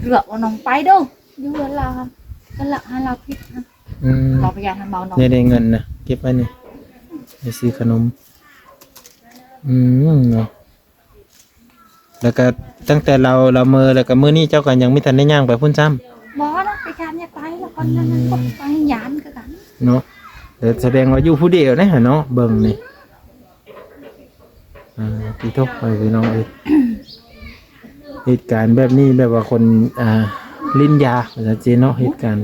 ເລືອກເອົານົງໄປເດີ ຢູ່ເຮືອນລາວ ກໍລະໃຫ້ລາວຜິດນະ. ອືມ ເຮົາບໍ່ຢາກໃຫ້ເມານົງ ໄດ້ ໄດ້ເງິນນະ ເກັບໄວ້ນີ້ ໄປຊື້ຂະໜົມ. ອືມ ເນາະ. ແລ້ວກໍຕັ້ງແຕ່ລາວ ລາວເມີແລ້ວກໍມື້ນີ້ເຈົ້າກໍຍັງບໍ່ທັນໄດ້ຍ່າງໄປພຸ້ນຊ້ຳ? ບໍ່ນະ ໄປການຢາກໄປແລ້ວ ອືມ ກໍຍັງບໍ່ໄປ ຢ້ານຄືກັນເນາະ. ແຕ່ສະແດງວ່າຢູ່ຜູ້ດຽວເດ້ຫັ້ນເນາະ ເບິ່ງນີ້. ອ່າ ຕິໂທ ພໍ່ແມ່ພີ່ນ້ອງເອີຍ ເຫດການແບບນີ້ແບບວ່າຄົນ ອ່າ ຫຼິ້ນຢາວ່າຊັ້ນເນາະ. ເຫດການ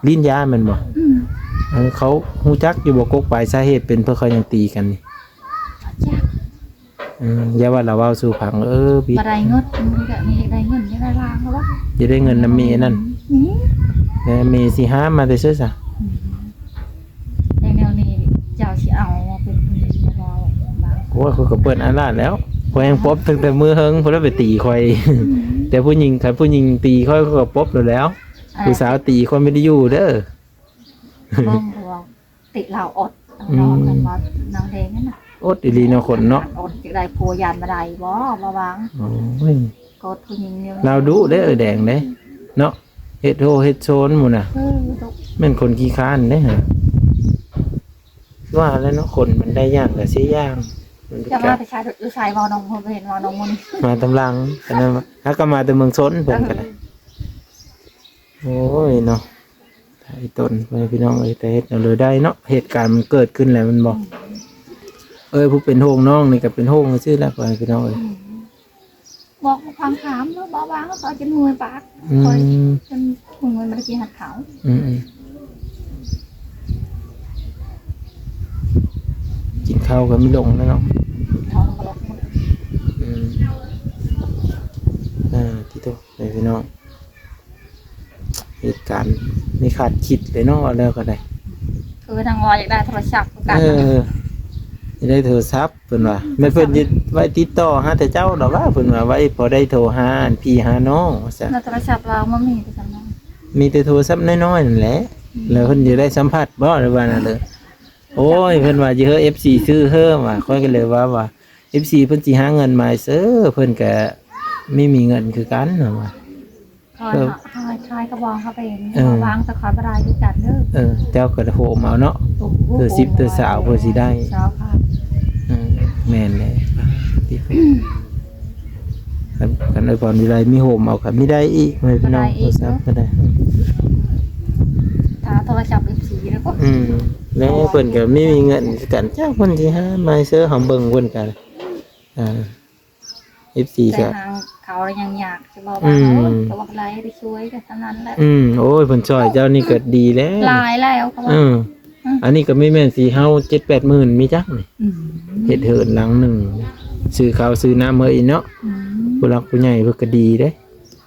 ຫຼິ້ນຢາແມ່ນບໍ່? ອືມ ເອີ ເຂົາຮູ້ຈັກຢູ່ບໍ່ ກົກປາຍສາເຫດເປັນເພາະເຂົາຫຍັງຕີກັນນີ້? ບໍ່ຈັກ. ເອີ ຢ່າວ່າລາວເວົ້າສູ່ຟັງ ເອີ ບໍ່ໄດ້ເງິນ ມັນກໍມີໄດ້ເງິນ ໄດ້ລາງແລ້ວ ຈະໄດ້ເງິນນຳແມ່ນັ້ນ. ອືມ ແລ້ວແມ່ຊິຫາມາແຕ່ໃສຊະ? ອືມ ແນວນີ້ເຈົ້າຊິເອົາມາເປັນຜູ້ຍິງບໍ່? ໂອ້ຍ ຂ້ອຍກໍເປີດອາລາດແລ້ວ ຂ້ອຍຍັງປົບຕັ້ງແຕ່ມື້ເທິງພຸ້ນແລ້ວ ໄປຕີຂ້ອຍ. ອືມ ແຕ່ຜູ້ຍິງ ຄັນຜູ້ຍິງຕີຂ້ອຍ ຂ້ອຍກໍປົບໂລດແລ້ວ. ອ່າ ຜູ້ສາວຕີຂ້ອຍບໍ່ໄດ້ຢູ່ເດີ. ເບິ່ງ ເພາະວ່າ ຕິລາວອົດ ອືມ ນ້ອງກັນວ່ານາງແດງນັ້ນນະ ອົດອີ່ຫຼີເນາະຄົນເນາະ. ອົດ ຈະໄດ້ຜົວຢ້ານບໍ່ໄດ້ບໍ່ ລະວັງ. ໂອ້ຍ ກົດຜູ້ຍິງນີ້ ລາວດຸເດ້ ເອີ ແດງເດ້ເນາະ ເຮັດໂຫເຮັດໂຊນໝູ່ນະ. ເອີ ດຸ ແມ່ນຄົນຂີ້ຄ້ານເດ້. ວ່າແລ້ວເນາະ ຄົນມັນໄດ້ຢ່າງກໍເສຍຢ່າງ. ມັນຈະມາແຕ່ຊາຍ ຢູ່ຊາຍເວົ້ານ້ອງ ເພິ່ນບໍ່ເຫັນເວົ້ານ້ອງໝູ່ນີ້ ມາຕາມຫຼັງ. ອັນນັ້ນຫາກໍມາແຕ່ເມືອງຊົນເພິ່ນກໍໄດ້. ເອີ ໂອ້ຍເນາະ. ໄດ້ຕົນ ພໍ່ແມ່ພີ່ນ້ອງເອີຍ ແຕ່ເຮັດແນວໃດໄດ້ເນາະ ເຫດການມັນເກີດຂຶ້ນແລ້ວແມ່ນບໍ່? ອືມ ເອີຍ ຜູ້ເປັນຫ່ວງນ້ອງນີ້ກໍເປັນຫ່ວງຊື່ໆແຫຼະ ພໍ່ແມ່ພີ່ນ້ອງເອີຍ. ອືມ ບອກຟັງຖາມເນາະ ບໍ່ວ່າເຂົາເອົາຈົນເມື່ອຍປາກ. ອືມ ຂ້ອຍຈົນເມື່ອຍບໍ່ໄດ້ກິນຮອດເຂົ້າ. ອືມໆ ກິນເຂົ້າກໍມີລົງແລ້ວເນາະ. ທ້ອງກໍລົງ. ອືມ ອ່າ ຕິໂທ ພໍ່ແມ່ພີ່ນ້ອງ. ເຫດການນີ້ຄາດຄິດເລີຍເນາະ ວ່າແລ້ວກໍໄດ້. ຄືທາງວ່າຢາກໄດ້ໂທລະສັບຄືກັນ. ເອີ ຢາກໄດ້ໂທລະສັບ ເພິ່ນວ່າ ແມ່ນເພິ່ນຊິໄວ້ຕິດຕໍ່ຫາແຕ່ເຈົ້າດອກວ່າ ເພິ່ນວ່າໄວ້ພໍໄດ້ໂທຫາພີ່ຫານ້ອງວ່າຊັ້ນ. ແລ້ວໂທລະສັບລາວບໍ່ມີຕິຊັ້ນເນາະ? ມີແຕ່ໂທລະສັບນ້ອຍໆນັ້ນແຫຼະ. ອືມ ແລ້ວເພິ່ນຊິໄດ້ສຳຜັດບໍ່ ຫຼືວ່ານັ້ນເດີ? ໂອ້ຍ ເພິ່ນວ່າຊິໃຫ້ເອັຟຊີຊື້ເຮີວ່າ ຂ້ອຍກໍເລີຍວ່າ ວ່າ ເອັຟຊີ ເພິ່ນຊິຫາເງິນມາໃຫ້ເຊີ ເພິ່ນກໍມີ ມີເງິນຄືກັນວ່າ. ຂ້ອຍ ຂ້ອຍ ຂ້ອຍກໍບອກເຂົາໄປເອງ ເອີ ວ່າວາງແຕ່ຂ້ອຍບໍ່ໄດ້ຄືກັນເດີ. ເອີ ເຈົ້າກໍໂຮມເອົາເນາະ ໂອ້ໂຫ ເທື່ອສິບເທື່ອຊາວເພື່ອຊິໄດ້. ຊາວພັນ. ເອີ ແມ່ນແຫຼະ ຄັນ ຄັນເອື້ອຍພອນວິໄລມີໂຮມເອົາກໍມີໄດ້ອີກ ແມ່ນພີ່ນ້ອງ. ໂທລະສັບກໍໄດ້ ຖ້າໂທລະສັບເອັຟຊີແລ້ວກໍ ອືມ ແລ້ວເພິ່ນກໍມີ ມີເງິນຄືກັນ ຈັກເພິ່ນຊິຫາມາໃຫ້ເຊີ ເຮົາເບິ່ງເພິ່ນກໍ ອ່າ ເອັຟຊີ ກໍ ແຕ່ທາງເຂົາຍັງຍາກ ຈະບອກວ່າ ອືມ ໂອ້ຍ ກໍວ່າຫຼາຍໄດ້ຊ່ວຍກັນເທົ່ານັ້ນແຫຼະ. ອືມ ໂອ້ຍ ເພິ່ນຊ່ອຍເຈົ້ານີ້ກໍດີແລ້ວ ຫຼາຍແລ້ວເຂົາວ່າ. ເອີ ອືມ ອັນນີ້ກໍມີແມ່ນສີ່ເຮົາເຈັດແປດໝື່ນ ມີຈັກນີ້. ອືມ ເຮັດເຮືອນຫຼັງໜຶ່ງ ຊື້ເຂົ້າຊື້ນ້ຳເຮີ້ຍເນາະ. ອືມ ຜູ້ຫຼັກຜູ້ໃຫຍ່ເພິ່ນກໍດີເດ້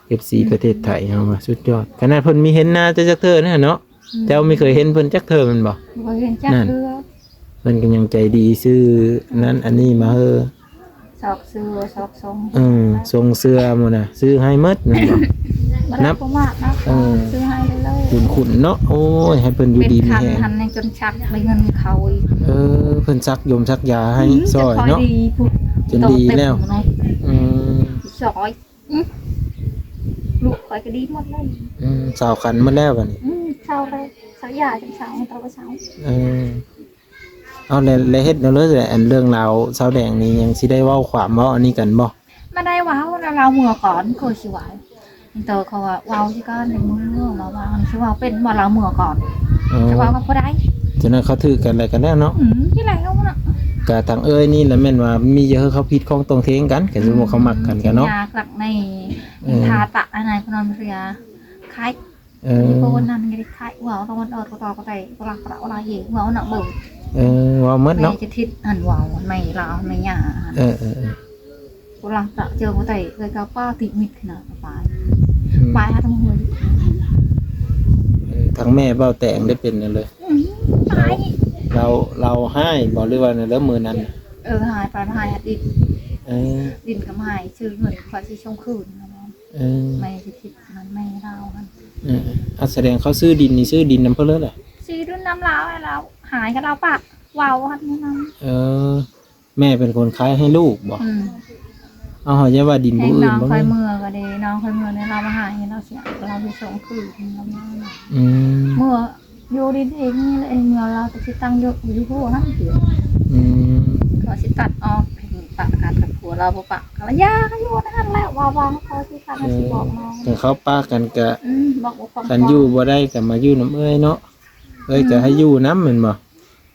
ເອັຟຊີ ອືມ ປະເທດໄທເຮົາວ່າສຸດຍອດ. ຂະໜາດເພິ່ນມີເຫັນໜ້າເຈົ້າຈັກເທື່ອນີ້ເນາະ. ອືມ ເຈົ້າບໍ່ເຄີຍເຫັນເພິ່ນຈັກເທື່ອແມ່ນບໍ່? ບໍ່ເຫັນຈັກເທື່ອ. ນັ້ນ ເພິ່ນກໍຍັງໃຈດີຊື້ນັ້ນອັນນີ້ມາເຮີ້ ຊອກເສື້ອຊອກຊົງ. ເອີ ຊົງເສື້ອໝູ່ນະ ຊື້ໃຫ້ໝົດແມ່ນບໍ່? ບໍ່ໄດ້ ນັບ ບໍ່ມາກນະ. ເອີ ຊື້ໃຫ້ເລີຍ ບຸນຄຸນເນາະ. ໂອ້ຍ ໃຫ້ເພິ່ນຢູ່ດີມີແຮງ. ເປັນຄັນຫັ້ນຍັງຈົນຊັກໄດ້ເງິນເຂົາອີກ. ເອີ ເພິ່ນສັກຢົມສັກຢາໃຫ້ ອືມ ຊ່ອຍເນາະ. ຈົນຄ່ອຍດີພຸ້ນ ຈົນດີແລ້ວ. ໂຕເຕັມເນາະ. ອືມ ຊ່ອຍ. ອືມ ລູກຂ້ອຍກໍດີໝົດເລີຍ. ອືມ ເຊົາຄັນໝົດແລ້ວບັດນີ້. ອືມ ເຊົາໄດ້ ເຊົາຢາຈັ່ງເຊົາ ເຊົາກໍເຊົາ. ເອີ ເອົາ ແລ້ວ ແລ້ວເຮັດແນວໃດແຫຼະ ອັນເລື່ອງລາວຊາວແດງນີ້ ຍັງຊິໄດ້ເວົ້າຄວາມເວົ້າອັນນີ້ກັນບໍ່? ບໍ່ໄດ້ເວົ້າ ລາວເມືອກ່ອນ ຂ້ອຍຊິເວົ້າ. ມີແຕ່ເຂົາວ່າເວົ້າຊິກ່ອນ ໃນມື້ເວົ້າ ເວົ້າ ຊິເວົ້າເປັນບໍ່ ລາວເມືອກ່ອນ. ເອີ ຊິເວົ້າກັບຜູ້ໃດ? ຈະນັ້ນເຂົາຖືກກັນແລ້ວ ກັນແລ້ວເນາະ. ອືມ ຊິແລ້ວເນາະ. ກະທາງເອື້ອຍນີ້ລະແມ່ນວ່າມີຫຍັງເຂົາຜິດຂ້ອງຕ້ອງເຖງກັນ ກະສົມມຸດເຂົາມັກກັນກະເນາະ. ອືມ ຍາກລັກໃນ ເອີ ທາຕະ ອັນນັ້ນ ພະນົມເພຍ ຂາຍ ເອີ ອັນນີ້ ໂປນນັ້ນກໍໄດ້ຂາຍ ເວົ້າຕາວັນອອກ ກໍຕອກກໍໄດ້ ປະລະປະລະເອ ເວົ້ານຳເບິ່ງ. ເອີ ເວົ້າໝົດເນາະ. ແມ່ຈະທິດຫັ້ນເວົ້າ ແມ່ລາວ ແມ່ຍ່າ. ເອີ ເອີ ເອີ ປະລະປະລະເຈີບໍ່ໄດ້ ເລີຍກໍປາຕິມິດຂະໜາດປາຍ ອືມ ປາຍຫາທັງຫົວ. ເອີ ທາງແມ່ເວົ້າແຕ່ງໄດ້ເປັນແນວໃດ? ອືມ ຕາຍ. ລາວ ລາວຮ້າຍບໍ່ ຫຼືວ່າແນວໃດມື້ນັ້ນ? ເອີ ຮ້າຍ ປາຍຮ້າຍຫາດິນ. ເອີ ດິນກໍມາໃຫ້ ຊື້ເງິນຂ້ອຍຊິສົ່ງຄືນ. ເອີ ແມ່ຊິ ມັນແມ່ລາວຫັ້ນ. ເອີ ອາ ສະແດງເຂົາຊື້ດິນນີ້ ຊື້ດິນນຳເພິ່ນເລີຍແຫຼະ. ຊື້ດິນນຳລາວ ລາວຫາຍກັບລາວປະ ເວົ້າຫັ້ນນັ້ນ. ເອີ ແມ່ເປັນຄົນຂາຍໃຫ້ລູກບໍ່? ອືມ ເອົາ ເຮົາຢ່າວ່າດິນຜູ້ອື່ນບໍ່. ນ້ອງຂ້ອຍເມືອກໍດີ ນ້ອງຂ້ອຍເມືອນີ້ ລາວມາຫາຍ ລາວຊິ ລາວຊິສົ່ງຄືນ ລາວມາ. ອືມ ເມືອ ຢູ່ດິນເອງນີ້ແຫຼະ ເມືອລາວກໍຊິຕັ້ງຢູ່ ຢູ່ຫົວຫັ້ນ. ອືມ ເຂົາຊິຕັດອອກ ປະກັນກັບຜົວລາວບໍ່ປະ ກໍລະຢ່າຢູ່ນັ້ນແຫຼະ ວ່າວ່າເຂົາຊິ ເອີ ຊິບອກນ້ອງ. ຄັນເຂົາປະກັນກະ ອືມ ບອກບໍ່ຟັງ ຄັນຢູ່ບໍ່ໄດ້ກະມາຢູ່ນຳເອື້ອຍເນາະ. ເອື້ອຍກະໃຫ້ຢູ່ນຳແມ່ນບໍ່?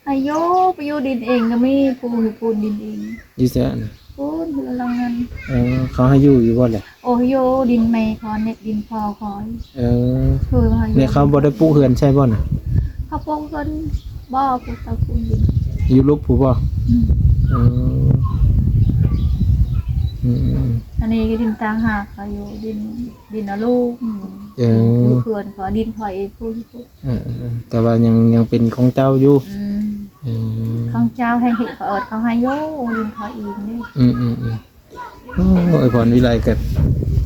ໃຫ້ຢູ່ ໄປຢູ່ດິນເອງກໍມີ ຜູ້ຢູ່ພຸ້ນດິນເອງ. ຢູ່ໃສຫັ້ນ? ພຸ້ນ ຢູ່ຫຼັງນັ້ນ. ເອີ ເຂົາໃຫ້ຢູ່ຢູ່ບໍ່ລະ? ໂອ້ ຢູ່ດິນແມ່ຂ້ອຍ ດິນພໍ່ຂ້ອຍ. ເອີ ຄືວ່າໃຫ້ຢູ່ ໃນເຂົາບໍ່ໄດ້ປຸກເຮືອນໃສ່ບໍ່ນະ? ເຂົາປຸກເຮືອນ ບໍ່ ປຸກເຕົາປູນດິນ ຢູ່ຫຼຸບພຸ້ນບໍ່? ອືມ ເອີ ອືມ ອັນນີ້ກໍດິນຕ່າງຫາກ ເຂົາຢູ່ດິນ ດິນນະລູກ. ເອີ ຢູ່ເຮືອນເຂົາ ດິນຂ້ອຍເອງພຸ້ນ. ເອີ ເອີ ເອີ ແຕ່ວ່າຍັງ ຍັງເປັນຂອງເຈົ້າຢູ່. ອືມ ເອີ ຂອງເຈົ້າ ໃຫ້ເຂົາເອີ້ນເຂົາໃຫ້ຢູ່ ດິນເຂົາເອງເດ້. ອືມ ອືມ ອືມ ໂອ້ຍ ພອນວິໄລກໍ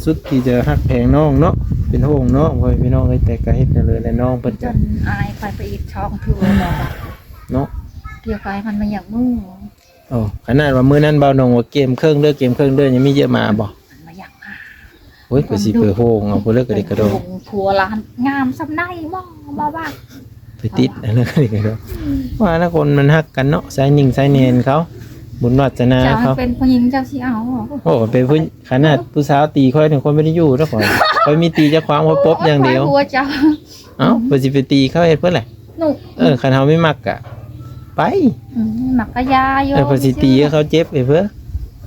ສຸດທີ່ຈະຮັກແພງນ້ອງເນາະ ເປັນຫ່ວງນ້ອງ ພໍ່ແມ່ພີ່ນ້ອງເອີຍ ແຕ່ກໍເຮັດແນວໃດແຫຼະ ນ້ອງເພິ່ນກໍຈົນອາຍຂ້ອຍໄປອີກສອງເທື່ອແລ້ວເນາະ ກ່ຽວໄປມັນບໍ່ຢາກເມືອ. ໂອ້ ຂະໜາດວ່າມື້ນັ້ນບ່າວໜົງວ່າເກມເຄິ່ງເດີ ເກມເຄິ່ງເດີ ຍັງມີເຍອະມາບໍ່? ມັນບໍ່ຢາກມາ. ໂອ້ຍ ໄປຊິໄປໂຮງເອົາຜູ້ເລີກກະດິກກະດໍ ຜົວລະງາມສ່ຳໃດບໍ່ ບໍ່ວ່າ ໄປຕິດອັນນັ້ນກະດິກກະດໍ. ອືມ ວ່າລະຄົນມັນຮັກກັນເນາະ ຊາຍຍິງຊາຍແນນເຂົາ ບຸນວາດສະໜາເຂົາ. ເຈົ້າເປັນຜູ້ຍິງເຈົ້າຊິເອົາບໍ່? ໂອ້ ເປັນຜູ້ ຂະໜາດຜູ້ສາວຕີຂ້ອຍນີ້ ຂ້ອຍບໍ່ໄດ້ຢູ່ເດີຂ້ອຍ ຂ້ອຍມີຕີເຈົ້າຂວາງ ຂ້ອຍປົບຢ່າງດຽວ. ໂອ້ຍ ຫົວເຈົ້າ ເອົ້າ ເພິ່ນຊິໄປຕີເຂົາເຮັດເພິ່ນແຫຼະ. ເອີ ຄັນເຮົາມີມັກກະໄປ. ອືມ ມັກກະຢ່າຢູ່. ເອີ ເພິ່ນຊິຕີເຂົາເຈັບເອີ ເພິ່ນ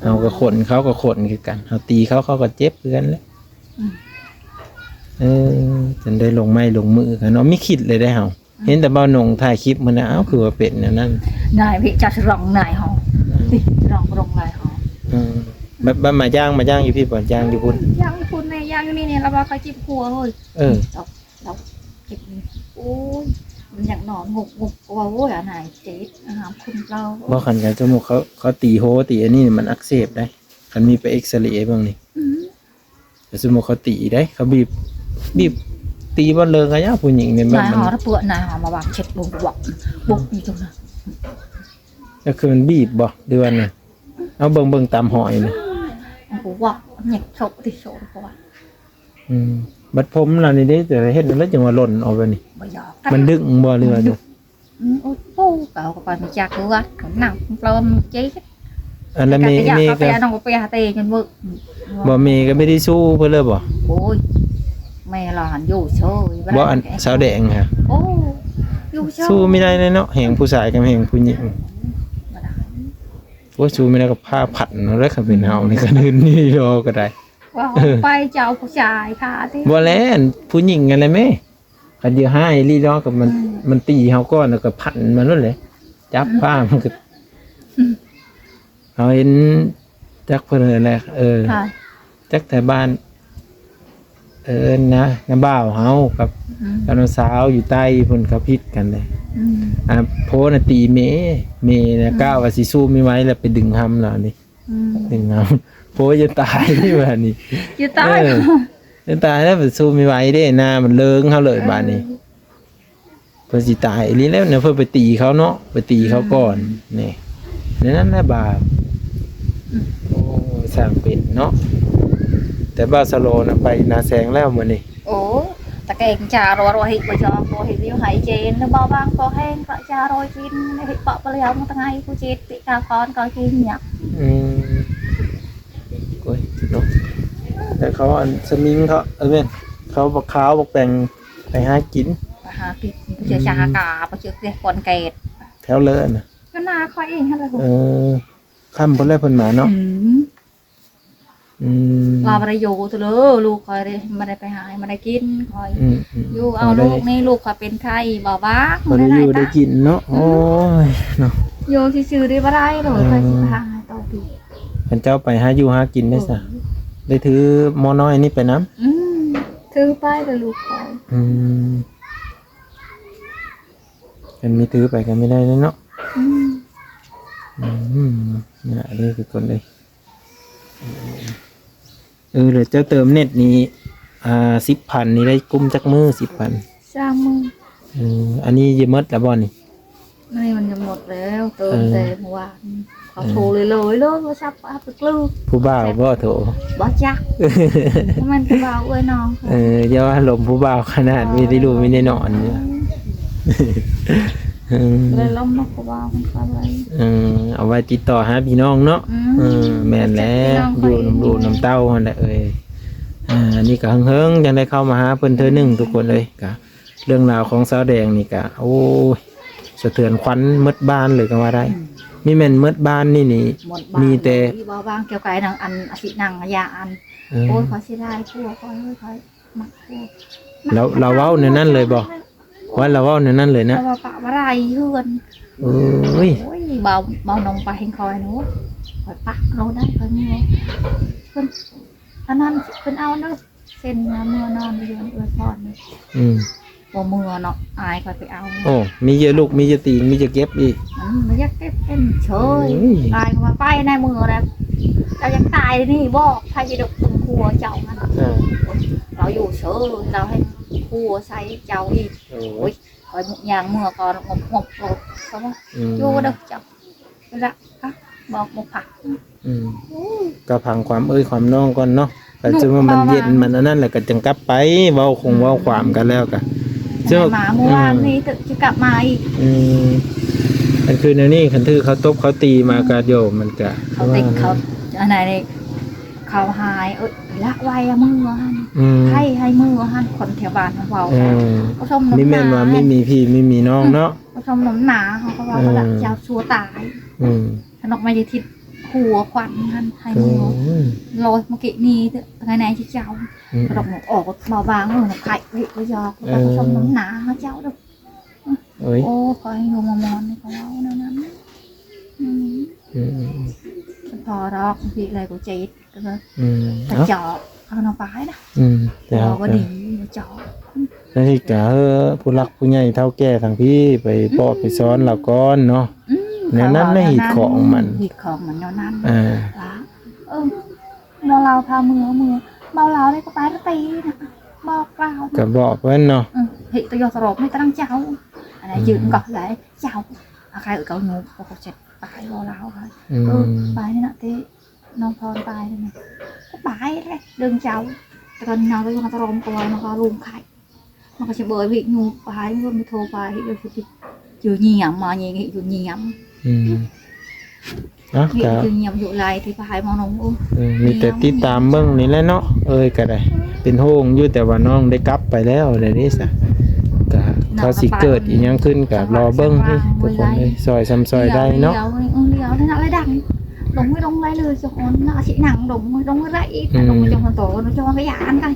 ເຮົາກໍຂົນ ເຂົາກໍຂົນຄືກັນ ເຮົາຕີເຂົາ ເຂົາກໍເຈັບຄືກັນແຫຼະ. ອືມ ເອີ ຈົນໄດ້ລົງໄມ້ລົງມືກັນເນາະ ມີຄິດເລີຍໄດ໋ເຮົາ. ອືມ ເຫັນແຕ່ບ່າວໜົງຖ່າຍຄລິບມື້ນັ້ນ ອ້າວ ຄືວ່າເປັນແນວນັ້ນ ນາຍວິຈາສະຫຼອງນາຍເຮົາ ອືມ ຕິສະຫຼອງລົງນາຍເຮົາ. ເອີ ບັດ ບັດມາຍ່າງ ມາຍ່າງຢູ່ພີ້ບໍ່ ຍ່າງຢູ່ພຸ້ນ ຍ່າງຢູ່ພຸ້ນແນ່ ຍ່າງຢູ່ນີ້ແນ່ ລະວ່າຂ້ອຍເຈັບຫົວເຮີ້ຍ. ເອີ ລາວເຈັບນີ້ ໂອ້ຍ ມັນຢາກນອນງຸບໆ ກໍວ່າ ໂອ້ຍ ອານາຍເຈັບ ອາຫານຄຸນເຈົ້າ. ບໍ່ ຄັນ ຄັນສົມມຸດເຂົາ ເຂົາຕີໂຮຕີອັນນີ້ມັນອັກເສບໄດ໋ ຄັນມີໄປເອັກສະເຣເບິ່ງນີ້. ອືມ ຄັນສົມມຸດເຂົາຕີໄດ໋ ເຂົາບີບ ບີບຕີບ່ອນເລີງກະຍາ ຜູ້ຍິງນີ້ແບບ ນາຍ ມັນ ເຮົາລະປວດ ນາຍ ເຮົາມາວາງເຊັດ ບຸກ ບຸກ ບຸກຢູ່ຕົງນັ້ນ. ກໍຄືມັນບີບບໍ່ ຫຼືວ່າແນວ ເອົາເບິ່ງ ເບິ່ງຕາມຮອຍນະ ມັນກໍວອກ ແຍກໂຊະຕິໂຊະກໍວ່າ. ອືມ ບັດຜົມລາວນີ້ເດ້ ຈະເຮັດແນວໃດຈຶ່ງວ່າຫຼົ່ນອອກແບບນີ້? ບໍ່ຢອກ ມັນດຶງບໍ່ ຫຼືວ່າ ມັນດຶງ ອືມ ໂອ້ຍ ເຂົາກໍໄປມາຈາກວັດ ເຂົານັ່ງເລີ່ມເຈັບ. ອັນນັ້ນແມ່ ແມ່ກໍ ນ້ອງກໍໄປຫາເຕະຈົນເວີ້ ບໍ່ ແມ່ກໍບໍ່ໄດ້ສູ້ເພິ່ນເລີຍບໍ່? ໂອ້ຍ ແມ່ລາວຫັ້ນຢູ່ເຊີຍ ບໍ່ ອັນສາວແດງຫະ ໂອ້ ຢູ່ເຊີຍ ສູ້ບໍ່ໄດ້ເລີຍເນາະ ແຮງຜູ້ຊາຍກັບແຮງຜູ້ຍິງ ບໍ່ໄດ້. ໂອ້ຍ ສູ້ບໍ່ໄດ້ກໍພາພັນເອົາແຫຼະ ຄັນເປັນເຮົານີ້ ຄັນອື່ນນີ້ລໍກໍໄດ້. ວ່າ ເອີ ໄປເຈົ້າຜູ້ຊາຍພາຕິ ບໍ່ແລ້ວ ອັນຜູ້ຍິງຫັ້ນແຫຼະແມ່ ຄັນຊິຮ້າຍອີ່ຫຼີເນາະ ກໍມັນ ອືມ ມັນຕີເຮົາກ່ອນ ແລ້ວກໍພັນມັນໂລດແຫຼະ ຈັບ ອືມ ພາມັນກໍ ອືມ ເຮົາເຫັນ ຈັກເພິ່ນເອີ້ນແຫຼະ ເອີ ຈັກແຖວບ້ານ ເອີ້ນນະ ນ້າບ່າວເຮົາກັບ ອືມ ກັບນ້າສາວຢູ່ໃຕ້ພຸ້ນ ເຂົາຜິດກັນເດ້. ອືມ ອ່າ ໂພນະຕີແມ່ ແມ່ນະ ອືມ ກະວ່າຊິສູ້ມີໄວ້ ແລ້ວໄປດຶງຫ້ຳລາວນີ້. ອືມ ດຶງຫ້ຳ ໂພ ຢ່າຕາຍນີ້ ບາດນີ້ ຢ່າຕາຍ ເອີ. ເປັນຕາຍແລ້ວ ໄປສູ້ມີໄຫວເດ້ ໜ້າມັນເລີງເຮົາເລີຍບາດນີ້. ເອີ ເພິ່ນຊິຕາຍອີ່ຫຼີແລ້ວເນາະ ເພິ່ນໄປຕີເຂົາເນາະ ໄປຕີເຂົາກ່ອນ ອືມ ນີ້ ໃນນັ້ນແຫຼະບາບ. ອືມ ໂອ້ຍ ຊ່າງເປັນເນາະ. ແຕ່ບ່າວສະໂລນະໄປນາແຊງແລ້ວມື້ນີ້. ໂອ້ ຕະແກງຈາໂລ ໂລຫິດບໍ່ຈອກ ໂລຫິດຢູ່ໄຫເຈນ ບໍ່ບາງກໍແຫ້ງ ກໍຈາໂລກິນ ເຮັດເປາະປະຫຼຽວ ມັນຕະໄງ ຜູ້ເຈັດ ຕິກາຄອນກໍກິນ ອືມ ໂອ້ຍເນາະ. ແຕ່ເຂົາອັນສະມິງເຂົາ ເອີ ແມ່ນ ເຂົາບັກຂາວບັກແປງ ໄປຫາກິນ ໄປຫາກິນ ອືມ ເຈອຊາກາ ໄປເຈອແຕ່ຄອນແກດ ແຖວເລີນນະ ກໍໜ້າຂ້ອຍເອງຫັ້ນແຫຼະ. ເອີ ຄ່ຳພຸ້ນແຫຼະເພິ່ນມາເນາະ. ອືມ ອືມ ລາວບໍ່ໄດ້ຢູ່ເທື່ອເລີຍ ລູກຂ້ອຍເດ້ ບໍ່ໄດ້ໄປຫາ ບໍ່ໄດ້ກິນ ຂ້ອຍ ອືມໆ ຢູ່ເອົາລູກນີ້ ລູກຂ້ອຍເປັນໄຂ້ ເບົາບາງ ບໍ່ໄດ້ຢູ່ໄດ້ກິນເນາະ. ອືມ ໂອ້ຍເນາະ ຢູ່ຊື່ໆ ໄດ້ບໍ່ໄດ້ໂລດ ເອີ ຂ້ອຍຊິໄປຫາໃຫ້ຕໍ່ກິນ. ຄັນເຈົ້າໄປຫາຢູ່ຫາກິນໄດ້ຊະ ເອີ ໄດ້ຖືໝໍ້ນ້ອຍນີ້ໄປນຳ. ອືມ ຖືໄປແຕ່ລູກຂ້ອຍ. ອືມ ຄັນມີຖືໄປກໍມີໄດ້ເນາະ. ອືມ ອືມ ນະ ເດ້ທຸກຄົນເອີຍ. ເອີ ແລ້ວເຈົ້າເຕີມເນັດນີ້ ອ່າ ສິບພັນນີ້ໄດ້ກຸ້ມຈັກມື້? ສິບພັນ ສາມມື້. ເອີ ອັນນີ້ຈະໝົດແລ້ວບໍ່ນີ້? ອັນນີ້ມັນຈະໝົດແລ້ວ ເຕີມ ເອີ ແຕ່ເມື່ອວານ ເຂົາ ເອີ ໂທເລີຍໆ ໂທລະສັບ ອັບໄປກຶ້ງ ຜູ້ບ່າວບໍ່ໂທ? ບໍ່ຈັກ ບໍ່ແມ່ນຜູ້ບ່າວ ເອື້ອຍນ້ອງ. ເອີ ຢ່າວ່າລົມຜູ້ບ່າວຂະໜາດ ເອີ ມີແຕ່ລູກມີແຕ່ນອນຢູ່. ເອີ ເອີ ເລີຍລົມນຳຜູ້ບ່າວເພິ່ນກໍໄວ້ ເອີ ເອົາໄວ້ຕິດຕໍ່ຫາພີ່ນ້ອງເນາະ. ອືມ ເອີ ແມ່ນແຫຼະ ຢູ່ນຳລູກນຳເຕົ້າຫັ້ນແຫຼະເອີຍ. ອ່າ ອັນນີ້ກໍເຫິງໆ ຈັ່ງໄດ້ເຂົ້າມາຫາເພິ່ນເທື່ອໜຶ່ງ ອືມ ທຸກຄົນເອີຍ. ກະເລື່ອງລາວຂອງສາວແດງນີ້ກະ ໂອ້ຍ ສະເທືອນຂວັນໝົດບ້ານເລີຍກໍວ່າໄດ້. ອືມ ມີແມ່ນໝົດບ້ານນີ້ນີ້ ໝົດບ້ານ ມີແຕ່ ເວົ້າບາງກ່ຽວກັບນາງອັນອາຊິນັງອາຍາອັນ ເອີ ໂອ້ຍ ຂ້ອຍເສຍດາຍຜົວຂ້ອຍ ຂ້ອຍມັກຜົວ. ລາວ ລາວເວົ້າແນວນັ້ນເລີຍບໍ່? ວ່າລາວເວົ້າແນວນັ້ນເລີຍນະ ລາວວ່າປະບໍ່ໄດ້ເຮືອນ. ໂອ້ຍ ໂອ້ຍ ເບົາ ເບົານ້ອງປະແຫ່ງຂ້ອຍນະ ຂ້ອຍປະລາວໄດ້ ຂ້ອຍເມື່ອຍ ເພິ່ນ ອັນນັ້ນ ເພິ່ນເອົາເດີ ເຊັນເມືອ ເມືອນອນຢູ່ເຮືອນເອື້ອຍພອນນີ້. ອືມ ບໍ່ເມືອເນາະ ອາຍຂ້ອຍໄປເອົາ. ໂອ້ ມີເຍອະລູກ ມີເຍອະຕີງ ມີເຍອະເກັບອີກ. ອືມ ບໍ່ຢາກເກັບເປັນເຊີຍ. ອືມ ອາຍກໍວ່າໄປໃນເມືອແລ້ວ ເຈົ້າຢາກຕາຍນີ້ບໍ່? ໃຜຊິດຸເປັນຜົວເຈົ້າຫັ້ນ. ເອີ ລາວຢູ່ເຊີຍ ລາວໃຫ້ຜົວໃສ່ເຈົ້າອີກ. ໂອ້ຍ ໂອ້ຍ ຂ້ອຍຍ່າງເມືອກ່ອນ ງົບໆ ໂລດ ເຂົາວ່າ ອືມ ຢູ່ເດີເຈົ້າ ລະ ອະ ບອກບໍ່ພັກ. ອືມ ໂອ້ຍ ກໍຟັງຄວາມເອື້ອຍຄວາມນ້ອງກ່ອນເນາະ ແລ້ວ ເນາະ ຈະວ່າມັນເຢັນ ເວົ້າວ່າ ມັນອັນນັ້ນແລ້ວກໍຈຶ່ງກັບໄປເວົ້າຄົງ ອືມ ເວົ້າຄວາມກັນແລ້ວກໍ ອືມ ຈະມາມື້ວານນີ້ ອືມ ຈະກັບມາອີກ. ອືມ ອັນຄືແນວນີ້ ຄັນຖືກເຂົາຕົບເຂົາຕີມາ ອືມ ກໍໂຍ ມັນກໍ ເຂົາຕິເຂົາ ອັນໃດ ເຂົາຫາຍ ເອີຍ ລະໄວລະເມືອຫັ້ນ. ອືມ ໃຫ້ ໃຫ້ເມືອຫັ້ນ ຄົນແຖວບ້ານເຮົາເວົ້າ. ເອີ ບໍ່ສົມນ້ຳໜ້າ ນີ້ແມ່ນວ່າມີ ມີພີ່ມີ ມີນ້ອງເນາະ. ອືມ ບໍ່ສົມນ້ຳໜ້າ ເຮົາກໍວ່າ ເອີ ເຂົາລະເຈົ້າຊົ່ວຕາຍ. ອືມ ຂະໜົກມາຢູ່ທິດຫົວຂວັນຫັ້ນ ໃຫ້ເມືອ. ໂອ້ຍ ລອຍມາເກະນີ້ເດີ ໄປໄຫນຊິເຈົ້າ. ອືມ ຂະໜົກອອກມາວາງ ເອີ ໄຂ່ເຮັດບໍ່ຢອກ ເອີ ບໍ່ສົມນ້ຳໜ້າເຮົາເຈົ້າເດີ. ໂອ້ຍ ໂອ້ ຂໍໃຫ້ຢູ່ມາມອນນີ້ ເຂົາເວົ້າແນວນັ້ນ. ອືມ ອືມ ອືມ ພໍດອກ ເຮັດແລ້ວກໍເຈັບ. ອືມ ກະຈອກ ເອົານ້ອງປາຍນະ. ອືມ ແຕ່ເຮົາກໍດີ ຈອກ. ແລ້ວນີ້ກະ ເອີ ຜູ້ຫຼັກຜູ້ໃຫຍ່ເຖົ້າແກ່ທາງພີ້ໄປເວົ້າ ອືມ ໄປສອນລາວກ່ອນເນາະ. ອືມ ແນວນັ້ນນະ ເຂົາເວົ້າແນວນັ້ນ ຮີດຄອງມັນ ຮີດຄອງມັນແນວນັ້ນ. ເອີ ວ່າ ເອີ ເມົາເຫຼົ້າພາເມືອ ເມືອ ເມົາເຫຼົ້ານີ້ກໍໄປລະຕີນະ ບອກລາວ ກະບອກເພິ່ນເນາະ. ເອີ ເຮັດຕະຢອດຕະຫຼອບໃຫ້ຕະນາງເຈົ້າ ອັນນັ້ນ ອືມ ຢືນກໍໄດ້ເຈົ້າ ອາໄຄເຂົາຢູ່ ເຂົາເຈັບຕາຍບໍ່ລາວ. ອືມ ເອີ ໄປນີ້ນະເຕ ນ້ອງພອນໄປນະ ກໍໄປແຫຼະເລື່ອງເຈົ້າ. ແຕ່ກ່ອນນາງກໍຢູ່ນະຕະລອມກ່ອນ ນາງກໍລົງໄຂ້ ມັນກໍຊິເບີດວິກຢູ່ ໄປ ມັນກໍໂທໄປຢູ່ ຢູ່ຍຽມມາ ຍິງຢູ່ຍຽມ. ອືມ ເນາະ ກໍຢູ່ຍຽມຢູ່ຫຼາຍທີ່ໄປມານ້ອງ. ເອີ ເອີ ມີແຕ່ຕິດຕາມເບິ່ງນີ້ແຫຼະເນາະ. ເອີຍ ກໍໄດ້ ອືມ ເປັນຫ່ວງຢູ່ ແຕ່ວ່ານ້ອງໄດ້ກັບໄປແລ້ວ ແລ້ວເດ້ຊະ ກໍ ເນາະ ເຂົາຊິເກີດອີ່ຫຍັງຂຶ້ນ ກໍລໍເບິ່ງ ທຸກຄົນເອີຍ ຊ່ອຍຊ່ຳຊ່ອຍໄດ້ເນາະ. ຫຼຽວ ຫຼຽວ ຫຼຽວ ລະດັງ ລົງໄປລົງໄດ້ເລີຍ ຈະອອນນະ ຊິນັ່ງລົງ ລົງໄດ້ອີກ ອືມ ລົງໄປຈັງຫັ້ນໂຕ ຈັງວ່າກະຢ້ານໄດ້.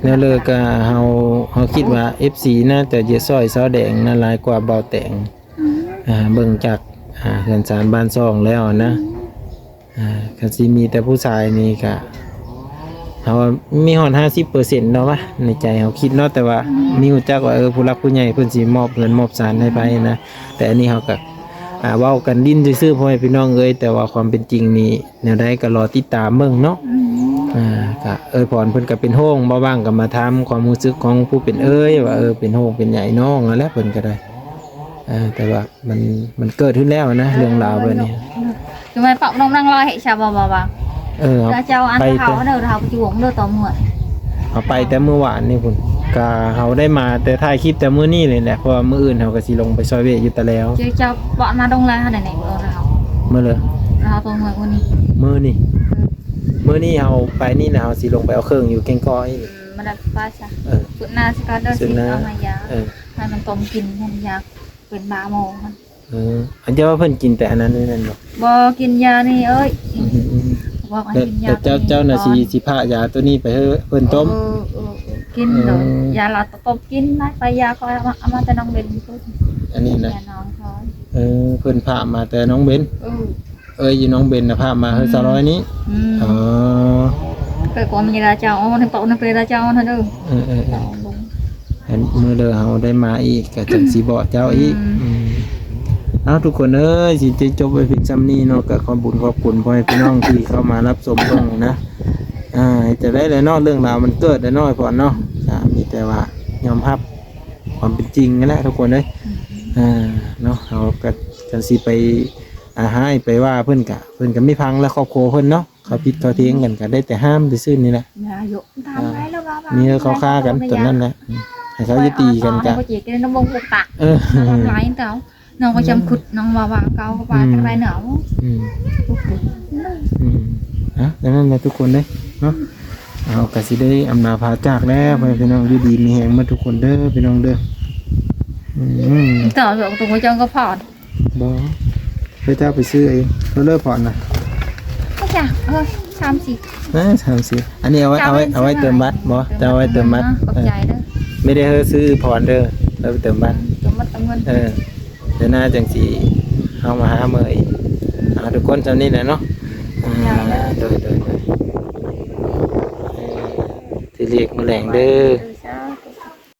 ແນວເລີກະເຮົາ ເຮົາຄິດວ່າ ເອັຟຊີ ໜ້າຈະຢາກຊ່ອຍສາວແດງນະ ຫຼາຍກວ່າເບົາແຕງ. ອືມ ອ່າ ເບິ່ງຈາກ ອ່າ ເຮືອນຊານບ້ານຊ່ອງແລ້ວນະ. ອືມ ອ່າ ຄັນຊິມີແຕ່ຜູ້ຊາຍນີ້ກະ ເຮົາມີຮອດຫ້າສິບເປີເຊັນເນາະວະ ໃນໃຈເຮົາຄິດເນາະ. ແຕ່ວ່າ ອືມ ມີຮູ້ຈັກວ່າ ເອີ ຜູ້ຫຼັກຜູ້ໃຫຍ່ເພິ່ນຊິມອບເຮືອນມອບຊານໃຫ້ໃຜນະ. ແຕ່ອັນນີ້ເຮົາກະ ອ່າ ເວົ້າກັນຫຼິ້ນຊື່ໆ ພໍ່ແມ່ພີ່ນ້ອງເອີຍ ແຕ່ວ່າຄວາມເປັນຈິງນີ້ ແນວໃດກໍລໍຕິດຕາມເບິ່ງເນາະ. ອືມ ອ່າ ກະເອື້ອຍພອນເພິ່ນກະເປັນຫ່ວງ ບໍ່ວ່າງກະມາຖາມຄວາມຮູ້ສຶກຂອງຜູ້ເປັນເອື້ອຍວ່າ ເອີ ເປັນຫ່ວງເປັນໃຍນ້ອງຫັ້ນແຫຼະ ເພິ່ນກະໄດ້ ອ່າ ແຕ່ວ່າມັນ ມັນເກີດຂຶ້ນແລ້ວນະ ເອີ ເລື່ອງລາວແບບນີ້ ເອີ ຄືແມ່ນປະນ້ອງນັ່ງລອຍໃຫ້ຊາວບໍ່ ບໍ່ວ່າ ເອີ ເຮົາ ເຈົ້າອັນ ໄປ ເຮົາເດີ ເຮົາໄປຈຸວງເດີຕໍ່ເມື່ອ ເຮົາໄປແຕ່ມື້ວານນີ້ພຸ້ນ ກະເຮົາໄດ້ມາແຕ່ຖ່າຍຄລິບແຕ່ມື້ນີ້ເລີຍແຫຼະ ເພາະວ່າມື້ອື່ນເຮົາກະຊິລົງໄປຊ່ອຍວຽກຢູ່ຕະແລວ ເຈົ້າ ເຈົ້າປະມາດົງລາຍຫັ້ນແຫຼະ ນີ້ ເອີ ເຮົາ ມື້ເລີ ເຮົາຕົງມື້ນີ້ ມື້ນີ້ ເອີ ມື້ນີ້ເຮົາໄປນີ້ນະ ເຮົາຊິລົງໄປເອົາເຄື່ອງຢູ່ແກ້ງກ້ອຍ ອືມ ມັນໄດ້ໄປຊະ ເອີ ສຸດໜ້າຊິກ່ອນເດີ ສຸດໜ້າ ຊິເອົາມາຢາ ເອີ ໃຫ້ມັນຕົ້ມກິນ ມັນຢາກເປັນບາໂມຫັ້ນ ເອີ ອັນເຈົ້າວ່າເພິ່ນກິນແຕ່ອັນນັ້ນນີ້ແມ່ນບໍ່? ບໍ່ ກິນຢານີ້ເອີຍ ອືມໆ ບອກໃຫ້ກິນຢາ ແລ້ວເຈົ້າ ເຈົ້ານະຊິ ນີ້ ຊິພາກຢາໂຕນີ້ໄປໃຫ້ເພິ່ນຕົ້ມ ເອີ ເອີ ເອີ ກິນ ເອີ ໂດຍ ຢາລາວຕົ້ມກິນ ໄປຢາຂ້ອຍເອົາມາ ເອົາມາແຕ່ໜອງເບັນພຸ້ນ ອັນນີ້ນະ ຢານ້ອງຂ້ອຍ ເອີ ເພິ່ນພາກມາແຕ່ໜອງເບັນ ເອີ ເອີຍ ຢູ່ໜອງເບັນນະ ພາກມາໃຫ້ ອືມ ສາວລອຍນີ້ ອືມ ອໍ ໄປກວມມີລາເຈົ້າ ເອົາໃຫ້ເປົ່ານຳເປລາເຈົ້າຫັ້ນເດີ ເອີໆໆ ເອົາເບິ່ງ ອັນມື້ເດີເຮົາໄດ້ມາອີກ ກະຈັ່ງຊິບອກເຈົ້າອີກ ອືມ ອືມ ເອົາ ທຸກຄົນເອີຍ ຊິໄດ້ຈົບໄວ້ພຽງຊ່ຳນີ້ເນາະ ກະຂອບບຸນຂອບຄຸນພໍ່ແມ່ພີ່ນ້ອງທີ່ເຂົ້າມາຮັບຊົມເບິ່ງນະ ອ່າ ເຮັດຈັ່ງໃດແຫຼະເນາະ ເລື່ອງລາວມັນເກີດແລ້ວເນາະ ພອນເນາະ ກະມີແຕ່ວ່າຍອມຮັບຄວາມເປັນຈິງຫັ້ນແຫຼະ ທຸກຄົນເອີຍ ອືມ ອ່າ ເນາະ ເຮົາກະຈັ່ງຊິໄປ ອ່າ ຮ້າຍໄປວ່າເພິ່ນກະ ເພິ່ນກະມີພັງແລະຄອບຄົວເພິ່ນເນາະ ເຂົາຜິດເຂົາຖຽງກັນກະໄດ້ແຕ່ຫ້າມຊື່ໆນີ້ແຫຼະ ຢ່າໂຍ ຕາມໄປແລ້ວວ່າ ມີເຂົາຄາກັນຕອນນັ້ນແຫຼະ ອືມ ໃຫ້ເຂົາຢ່າຕີກັນກະ ເອີ ນ້ອງກໍຈຳຄຸດ ນ້ອງວ່າວ່າເຂົາວ່າ ອືມ ຈັ່ງໃດເນາະ ອືມ ອືມ ອ່ະ ຈັ່ງນັ້ນແຫຼະທຸກຄົນເດ້ເນາະ ເຮົາກະຊິໄດ້ອຳລາພາຈາກແລ້ວ ອືມ ພໍ່ແມ່ພີ່ນ້ອງ ຢູ່ດີມີແຮງໝົດທຸກຄົນເດີ ພີ່ນ້ອງເດີ ອືມ ຕໍ່ຕົງຕົງໄວ້ຈັງກໍພໍ ບໍ່ ເຈົ້າໄປຊື້ເອງ ເທົ່າໃດພອນນະ ບໍ່ຈັກ ເອີ ສາມສິບ ເອີ ສາມສິບ ອັນນີ້ເອົາໄວ້ ເອົາໄວ້ ເອົາໄວ້ເຕີມບັດ ບໍ່ ເຈົ້າເອົາໄວ້ເຕີມບັດ ຂອບໃຈເດີ ເອີ ບໍ່ໄດ້ໃຫ້ຊື້ພອນເດີ ເອົາໄປເຕີມບັດ ເຕີມບັດເຕີມເງິນ ເອີ ເດືອນໜ້າຈັ່ງຊິເຮົາມາຫາເມືອອີກ ອ່າ ທຸກຄົນ ຊ່ຳນີ້ແຫຼະເນາະ ອ່າ ໂດຍ ໂດຍ ໂດຍ ເອີ ຖືລຽກມື້ແລງເດີ